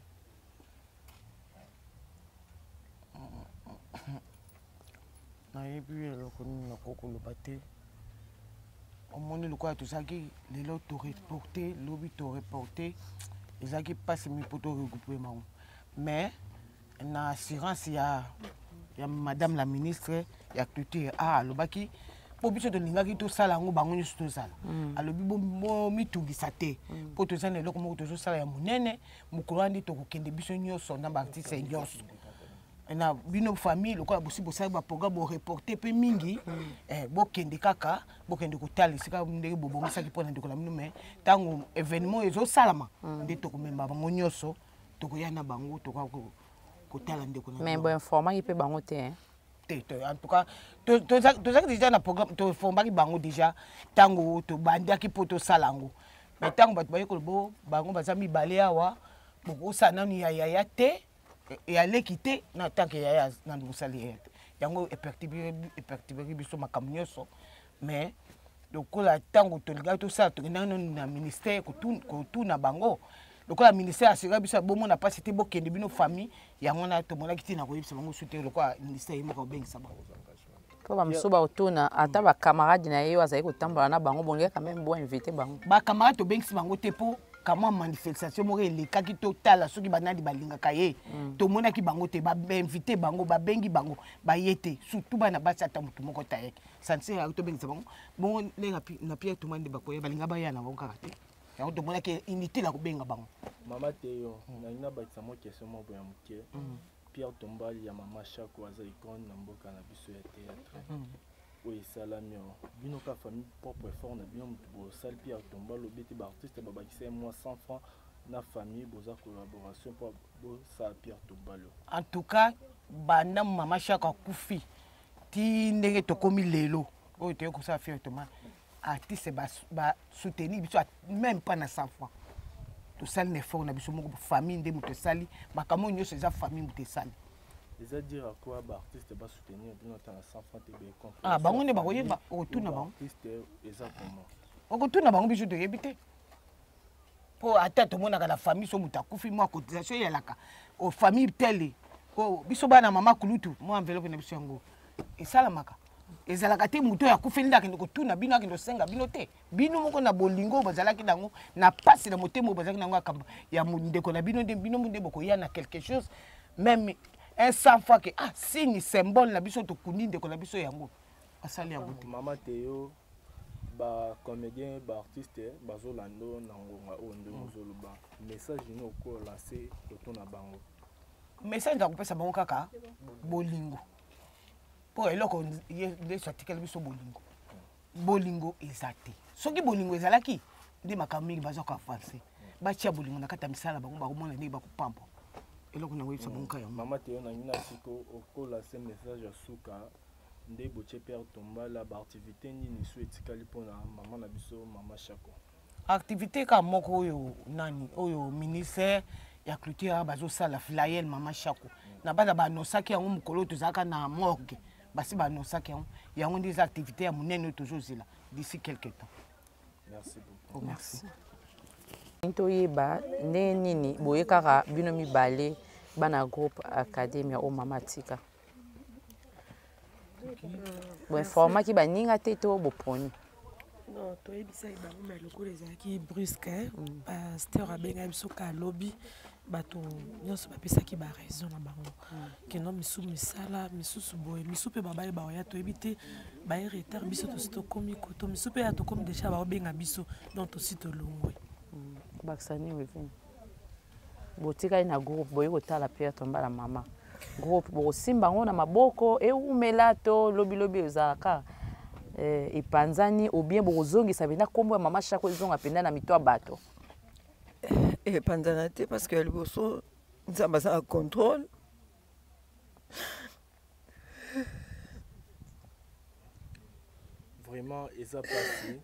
nayebi eloko nini nakoki koloba te omoni lokola tozalaki lelo toreporte lobi toreporte ezalaki mpasi mingi mpo toregroupe bango mais na assurance ya, ya madame la ministre ya culture a ah, alobaki mpo biso tolingaki tosala yango bango nyonso tozala mm. alobi bomitungisa te mpo mm. toza na eloko moko tozosala ya monene mokolo wana nde tokokende biso nyonso na baartiste nyonso na bino famille lokola bosi bosali baprogramme boreporte mpe mingi mm. eh, bokende kaka bokende kotala esika ndenge bobongisaki mpo na ndeko na bino mai ntango événement ezosalama mm. nde tokomema bango nyonso tokoya na bango tokoya kotala ndeko na mais boinformaki mpe bango te te en tout cas tozalaki déjà na programme toformaki bango déjà ntango tobandaki mpo tosala yango mais ntango bato baye kolobo bango baza mibale awa bokosala nanu ya yaya te ya leki te na tant que yaya nanu bosali yaya te yango eperturbeki biso makambo nyonso mais lokola ntango tolingaki tosala tokendaki nanu na ministère kotuna bango lokola ministère aseka biso bomona mpasi te bokende bino famille yango wana tomonaki ntina koyebisa bango su te lokola ministère ye moko akobengisa bango mpo bamosusu baotuna ata bacamarade na ye oyo azali kotambola na bango bongi quand même boinvite bango bacamarade tobengisi bango te mpo kamwa manifestation moko elekaki totala soki banani balingaka ye mm. tomonaki bango te bainvite bango babengi bango baye te surtout bana basi ata motu moko tayeke sanse tobengisa bango bongo ndenge na pierre toma nde bakoya balinga baya na bango kaka te yango tomonaki inutile ya kobenga bango mama teyo nalingi nabakisa mwa question moko ya moke mm. pierre tombali ya mama shako aza icone na mboka na biso ya théâtre mm. oyo esalami awa bino ka famille propre effort na bino moto bosali pierre tombali obi ete baartiste babakisa ye mwa 100 francs na famille boza collaboration mpo bosala pierre tombali en tout cas banda mama shako akufi ti ndenge tokomi lelo oyo toyei kosala pierre tombali artiste basoutenir biso même pas na 100 francs tosali na effort na biso moko famille nde moto esali makambo oyo nyonso eza famille moto esali eza dire à quoi baartiste basoutenir bino ata na 100 francs te ah, bango nde bakoyeba okotuna bango eza comment okotuna bango biso toyebi te mpo ata tomonaka na famille so moto akufi mwa cotisation eyalaka famille tele biso bana mama kulutu mwa enveloppe na biso yango esalamaka ezalaka te moto oyo akufeli nde akende kotuna bino akende kosenga bino te bino moko na bolingo oyo bazalaki nango na mpasi na motema oyo bazalaki nango ya ndeko na bino nde bino nde bokoya na quelque chose même un cent fois ke ah signe symbole na biso tokundi ndeko na biso yango asali yango te mama teyo bacomédien baartiste bazolanda oyo na ngonga oyo ndenge mm. ozoloba message nini okolance kotuna bango message nakopesa bango kaka bolingo mpo eloko yesu atikeli biso bolingo bolingo eza te soki bolingo ezalaki nde makambo mingi baza koavanse batia bolingo na kati ya misala bango bakomona ndenge bakopambwa eloko nango yebisa bango kaka yango mama teyo nangi na siko okolase message ya suka nde botie père tombala baactivité nini su etikali mpona mama na biso mama shako activité kaka moko oyo nani oyo ministère ya culture bazosala flayel mama shako na bana baanonsaki yango mokolo oyo tozalaka na morgue basi baanonsaki yango yango nde eza activité ya monene oyo tozozela d'ici quelque temps merci beaucoup oh, merci toyeba ndenge nini boye kaka bino mibale bana groupe academia oyo mama atika boinformaki baninga te to boponi non toyebisaki bango mai lokola ezalaki brusque mm. pasteur abengaki biso ka alobi bato nyonso bapesaki baraison na bango mm. keno misusu misala misusu boye misusu mpe babaye baoya toyebi te baye retard biso tosi tokomi koto misusu mpe ya tokomi deja baobenga biso donc tosi tolongwe mm. bakisa nini botikali na groupe boye kotala pierre tombala mama groupe bokosimba yango na maboko ewumela to lobilobi ezalaka eh, epanzani ou bien bokozongisa mpenza nkombo ya mama shako ezonga mpenza na mito ya bato eh, epanzana te parce que ya liboso nzambe aza na contrôle Vraiment eza pasi.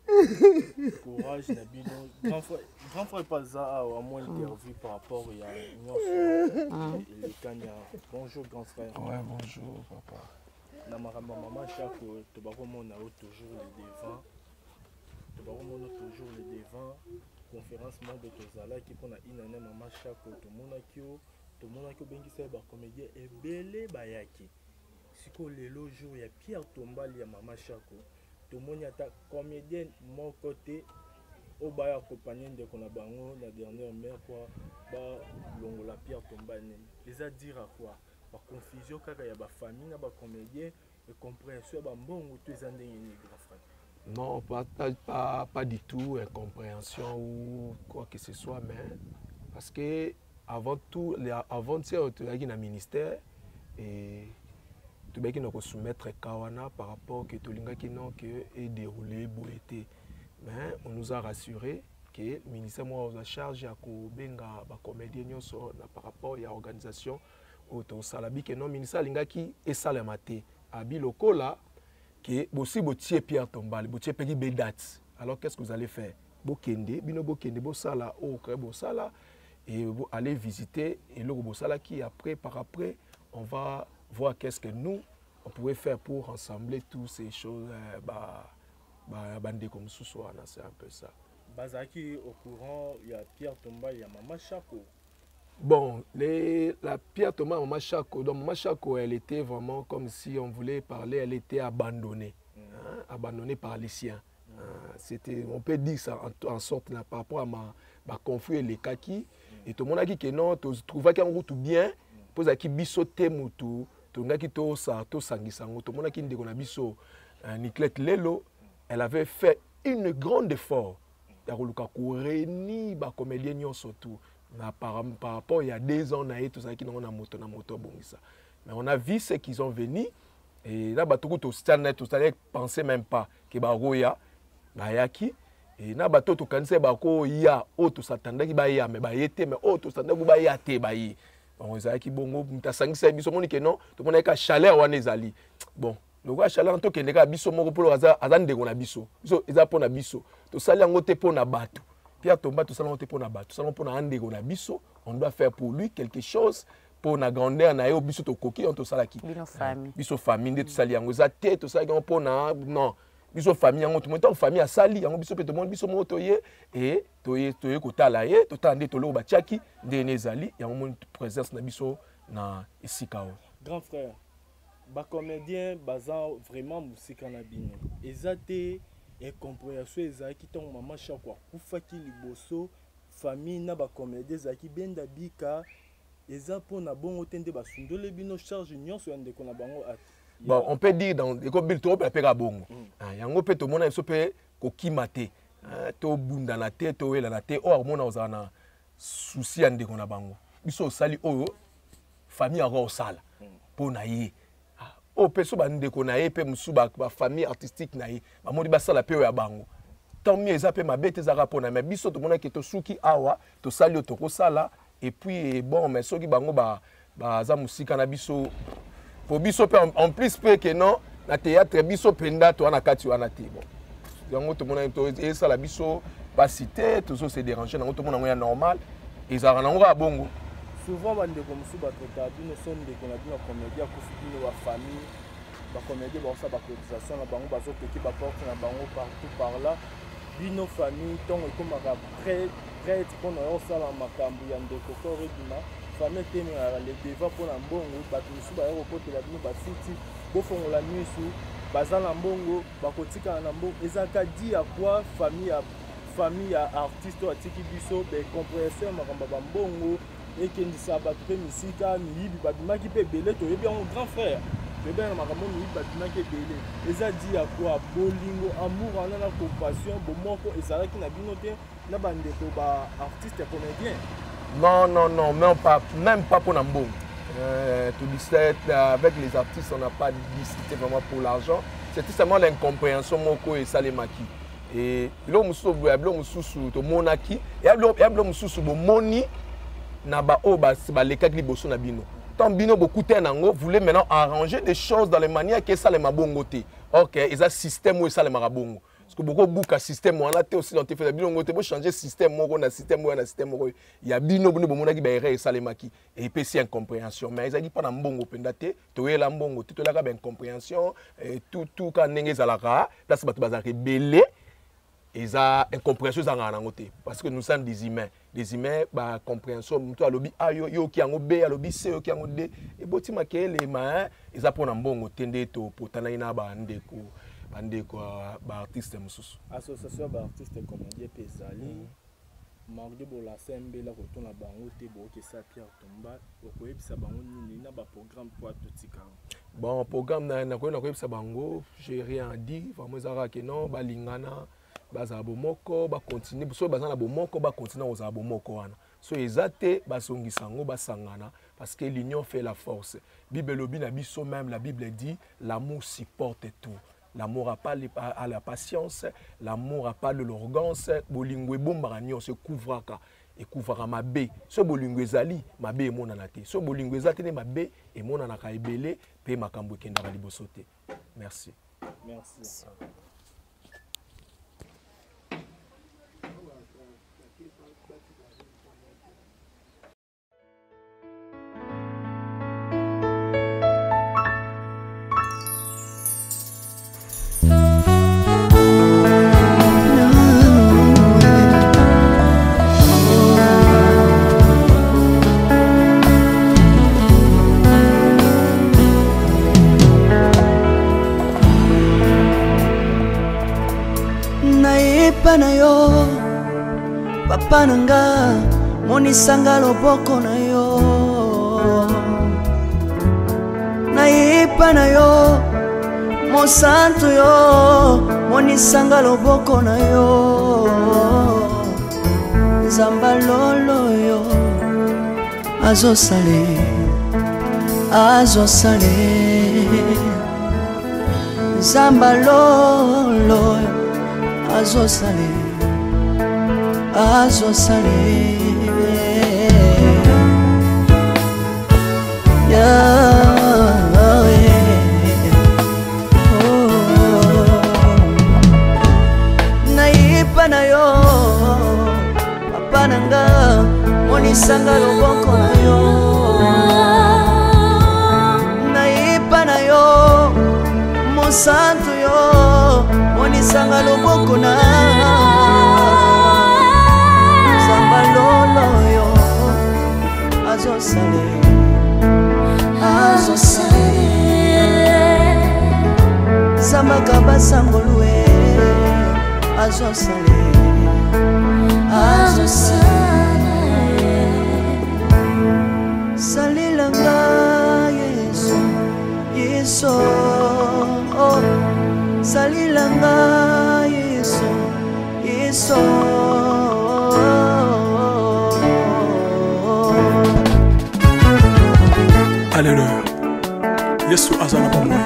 Courage na bino. Grand frère, grand frère pas awa moi interview par rapport ya nyonso. Elekani awa. Bonjour grand frère. Ouais, bonjour papa. Na makambo ya mama Shako tobakomona yo toujours le devant. Tobakomona toujours le devant. Conférence moko tozalaki mpona inane mama Shako tomonaki yo tomonaki obengisa ye bacomédien ebele bayaki. Sikoyo lelo jour ya pierre tombale ya mama Shako tomoni ata comedienne moko te oyo baya accompagner ndeko na bango na dernière mère po balongola pierre tombale nini eza dire à quoi ba confusion kaka ya ba famille na ba comédien et compréhension ya ba mbongo to eza ndenge nini grand frère? Non, pas du tout incompréhension ou quoi que ce soit, mais parce que avant tout, avant-hier, tozalaki na ministère et tobaki na kosoumettre cas wana par rapport que tolingaki non que edéroulé boye te, mais on nous a rassuré que ministère moko aza charge ya kobenga bacomédien nyonso na par rapport ya organisation oyo tosala bi ke non ministère alingaki esalema te abi lokola que bosi botie Pierre Tombale botie peki be date, alors qu'est-ce que vous allez faire? Bokende bino bokende bosala oyo kre bosala et aller visiter eloko bosalaki, après par après on va voir qu'est-ce que nous on pouvait faire pour rassembler toutes ces choses, bandeko mosusu wana, c'est un peu ça. Bazalaki au courant ya Pierre Tombale ya Mama Shako? Bon, la Pierre Tombale Mama Shako, donc Mama Shako, elle était vraiment comme si on voulait parler, elle était abandonnée, hein, abandonnée par les siens. C'était, on peut dire ça en sorte là, par rapport à ma conflit et les kaki. Et tout le monde a dit que non, tu trouvais qu'il y a un route bien, pour ça qui biso te mutu, tout le monde qui to sa, to sangisango, tout le monde qui ndeko na biso, Niclette Lelo, elle avait fait une grande effort. Ya koluka ko réunir ba comédien nyonso tout. Na par rapport il y a 2 ans na ye tout ça qui na moto na moto bongisa. Mais on a vu ceux qui sont venus et là ba tout stand tout ça penser même pas que ba roya ba yaki et na bato to kanise ba ko ya o to s'attendait ba ya mais ba yete mais o to s'attendait ba ya te ba yi. Bon ezalaki bongo muta sangisa biso moni ke non to mona ka chaleur wana ezali. Bon le roi chaleur to kende ka biso moko polo aza aza ndeko na biso. Biso eza pona biso. To sali yango te pona bato. Pierre Tomba to sali yango te pona bato. To sali yango pona ndeko na biso. On doit faire pour lui quelque chose pour na grandeur na yo biso to koki on to salaki. Bino famille. Biso famille nde to sali yango eza te to sali yango pona non. Biso famille yango to montant famille asali yango biso pe to mon biso moto ye et to ye to ye kotala ye to tala nde to loba tiaki nde ne ezali yango mon présence na biso na esika o. Grand frère, ba comédien baza vraiment musika na bino. Eza te incompréhension ezalaki ntango mama Shako akufaki liboso famille na ba comédien ezalaki benda bika eza mpona bongo te nde basundoli bino charge nyonso ya ndeko na bango at. Bon, on peut dire dans eko bil to pe ka bongo. Ah, yango pe to mona biso pe kokima te. Ah, to bunda na te, to wela na te, o mona ozala na souci ya ndeko na bango. Biso osali oyo famille yango osala mpo na ye. Ah, oyo mpe so bandeko na ye mpe mosusu ba famille artistique na ye bamoni basala mpe oyo ya bango. Tant mieux, eza mpe mabe te, ezalaka mpo na ye. Mais biso tomonaki tosuki awa, tosali oyo tokosala, et puis, bon, mais soki bango baza mosika na biso, po biso mpe en plus mpe ke non, na théâtre biso mpenza toza na kati wana te. Bon, yango tomonaki to esala biso pasi te, tozo se déranger nango, tomona yango ya normal, ezalaka nango kaka bongo. Souvent bandeko mosusu batraitaka bino so ndeko na bino ya comédien akufi bino ba famille, ba comédien bakosala ba cotisation na bango, bazotoki ba porte na bango partout par là. Bino famille ntongo ekomaka prête mpona yo kosala makambo ya ndeko corps ebima, famille etemelaka le devant mpona mbongo, bato mosusu baya kokotela bino bafiti, bofongola misu, baza na mbongo, bakotikala na mbongo. Ezalaka di ya quoi famille ya artiste oyo atiki biso, ba incompréhension ya makambo ya bambongo ekendisa bato mpe misika, miyibi babimaki mpe ebele, toyebi yango grand frère, toyebi yango na makambo miyibi babimaki ebele. Eza di ya quoi bolingo, amour wana na compassion bomoko ezalaki na bino te na bandeko ba artiste ya comédien? Non, non, non, même pas, même pas pour mbongo. Tout 17, avec les artistes, on n'a pas discuté vraiment pour l'argent. C'était seulement l'incompréhension moko et salemaki. Et biloko mosusu boye, biloko mosusu tomonaki, ya biloko mosusu bomoni na ba oyo balekaki liboso na bino. Tant bino bokutana nango, voulez maintenant arranger des choses dans les manières que esalema bongo te. Ok, eza système oyo esalemaka bongo. Parce que bokobuka système wana te aussi dans te fait bino ngo te, bochanger système moko na système oyo na système moko ya bino bino bomonaki ba erreur esalemaki epesi incompréhension. Mais ezalaki mpo na mbongo mpenza te, toyela mbongo te, toyelaka ba incompréhension tout tout ka ndenge ezalaka place bato bazalaka ebele, eza incompréhension ezalaka nango te, parce que nous sommes des humains, des humains. Ba compréhension, moto alobi A, yo yoki yango B, alobi C, yoki yango D, eboti makelema. Eza mpo na mbongo te nde topotanaki na bandeko baartiste mosusu. Association ya baartiste comédien mpe ezali mardi bolasa mbela kotuna bango te, bookesa pierre tombale, okoyebisa bango nini na baprogramme po atotika? Bon, programme nakoki nakoyebisa bango, j'ai rien dit vraiment. Ezalaka ke non, balingana, bazala bomoko, bacontinue. Soki baza na bomoko, bacontinue kozala bomoko wana. So eza te, bazongisa yango, basangana, parce que l'union fait la force. Bible elobi na biso même, la Bible dit: l'amour supporte tout, l'amour a pas à la patience, l'amour a pas l'arrogance. Bolingo ebombaka nyonso, ecouvraka, ecouvraka mabe. So bolingo ezali, mabe emonana te. So bolingo eza te, nde mabe emonanaka ebele mpe makambo ekendaka liboso te. Merci. Merci. Nayepa na yo, papa na nga, monisanga loboko na yo. Nayepa na yo, mosantu yo, monisanga loboko na yo. Nzamba lolo yo azosale, azosale. Nzamba lolo azosale, azosale. Yahweh. Oh. Nayepa na yo, papa na nga, monisanga loboko na yo. Nayepa na yo, mosantu yo, monisanga loboko na. Nzamba lolo yo azosale, azosale. Zambaka basangolue azosale, azosale. Salelanga Yesu, Yesu, oh. Salelanga Yesu, Yesu. Alleluya, Yesu aza na bomoi.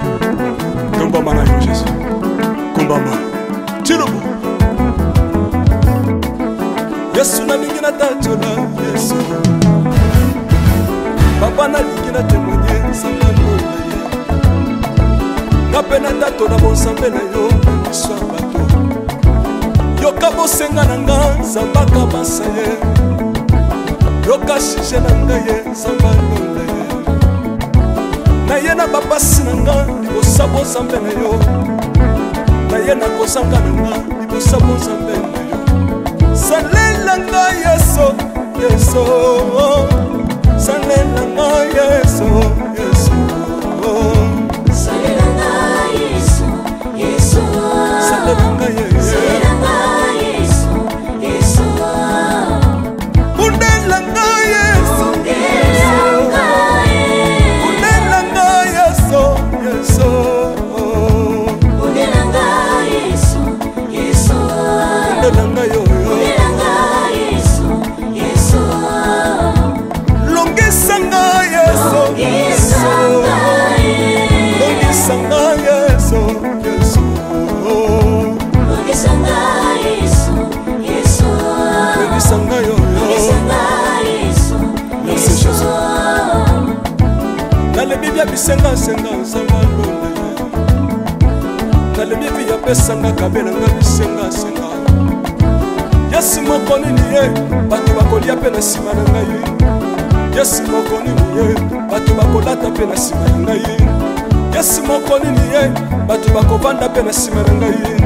Tombama na yo Jésus, kumbama tilobo. Yesu, nalingi natatola Yesu. Papa, nalingi natémoigne nzambe na ye. Nga mpe natatola bonzambe na yo na miso ya bato. Yoka bosenga na nga, nzambaka basa ye. Yoka sujet na ngai ye, nzambe alonda ye. Naye na bapasi na nga libosa bonzambe na yo. Naye na kozanga na nga libosa bonzambe na yo. Salela nga Yesu, Yesu. Salela nga Yesu, Yesu. Salela nga Yesu, Yesu. Salela nga Yesu. Salela nga Yesu, Yesu. Bundela nga Yesu. Bundela nga Yesu. Bundela nga Yesu, Yesu. Bundela nga Yesu, Yesu. Bundela nga yo, yo. Bundela nga Yesu, Yesu. Longisa nga Yesu. Longisa. bisengasenga nzambe alonda ye. Nalembi vi apesanga kabelanga bisengasenga. Yesu moko nini ye bato bakolia mpe na nsima na ngai. Yesu moko nini ye bato bakolata mpe na nsima na ngai. Yesu moko nini ye bato bakovanda mpe na nsima na ngai.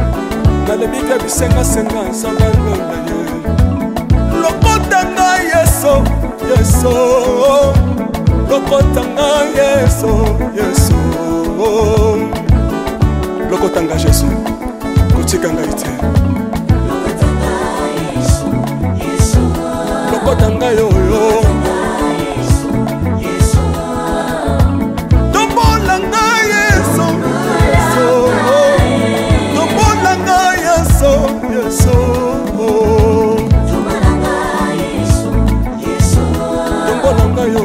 Nalembi mpe bisengasenga nzambe alonda ye. Lokota ngai Yesu, Yesu, lokota ngai Yesu, Yesu, lokota ngai Yesu, kotika ngai te. Lokota ngai oyo, tombola ngai Yesu, Yesu, tombola ngai Yesu, Yesu, tombola ngai oyo.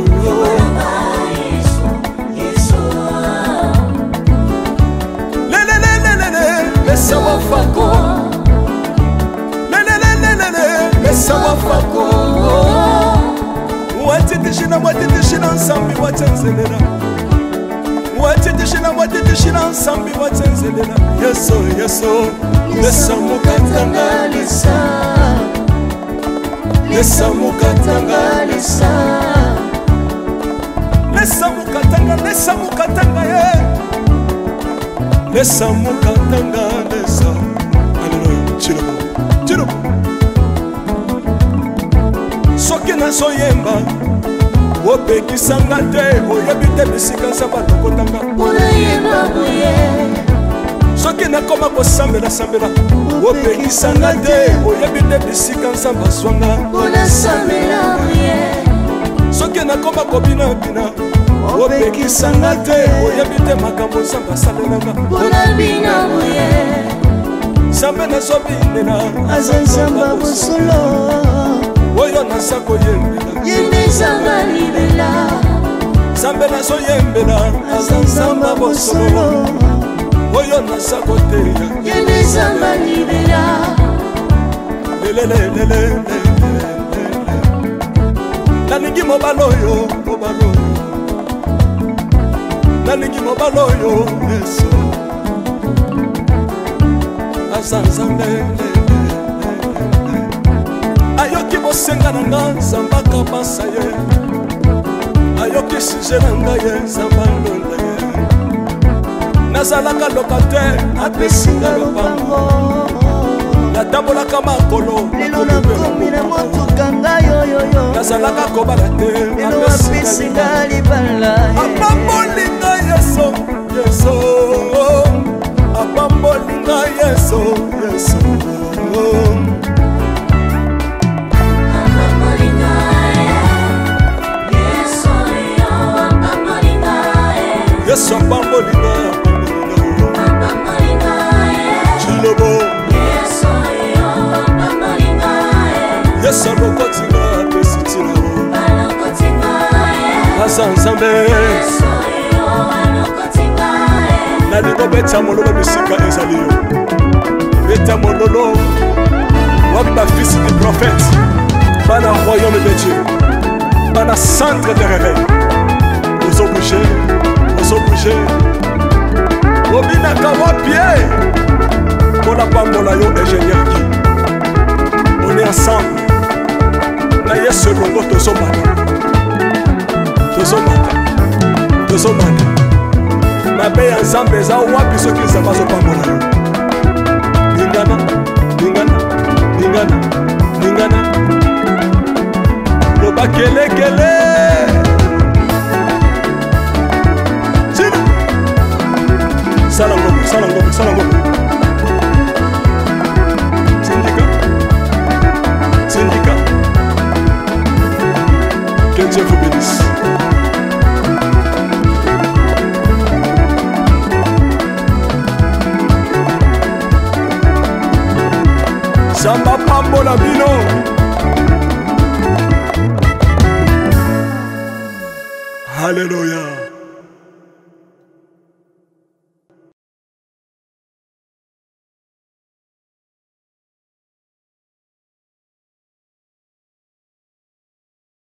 Lelelelelele, lesa wafako. Lelelelelele, lesa wafako. Watitishina, watitishina nsambi watenzelela. Watitishina, watitishina nsambi watenzelela. Yesu, Yesu, lesa mukatanga lesa. Lesa mukatanga lesa. Lesa mukatanga, lesa mukatanga ye. Lesa mukatanga lesa. Alléluia. Chilobo, chilobo. Soki nazoyemba opekisanga te, oyebi te bisika nzambe alokotanga. Soki nakoma kosambela-sambela opekisanga te, oyebi te bisika nzambe azwanga. Soki nakoma kobinabina opekisanga te, oyebi te makambo nzambe asalelanga. Nzambe nazobinela aza nzambe ya bosolo, oyo naza koyembela ye nde nzambe libela. Nzambe nazoyembela aza nzambe ya bosolo, oyo naza koteya ye nde nzambe libela. Lelelelelele, nalingi mobali oyo, mobali oyo, nalingi mobali oyo. Yesu aza nzambe, ayoki bosenga na nga, nzambe akabasa ye, ayoki sujet na ngai ye, nzambe alonda ye. Nazalaka locataire, apesi nga lopango. Natambolaka makolo, lelo nakomi na motuka ngai oyoyo. Nazalaka kobala te, lelo apesi nga libala. Apamboli ngai Yesu, Yesu, apamboli ngai Yesu, Yesu. Yesu apamboli ngai, apamboli ngai. Chilobo, Yesu alokoti ngai, apesi ntina. Aza nzambe. Nalingi obeta mololo bisika ezali yo, beta mololo. Wapi bafils du prophète, bana royaume de Dieu, bana centre de réveil? Ozobouge, ozobouge, obinaka wapi ye? Mpona pambola yo, ingénieur Guy. On est ensemble na Yesu elongo, tozomata, tozomata, tozomata. Mabe ya nzambe eza wapi soki nzambe azopambola yo? Lingana, lingana, lingana, lingana, loba kelekele. Tina sala ngombe, sala ngombe, sala ngombe. Tindika, tindika. Que Dieu vous bénisse. Nzambe apambola bino. Alléluia.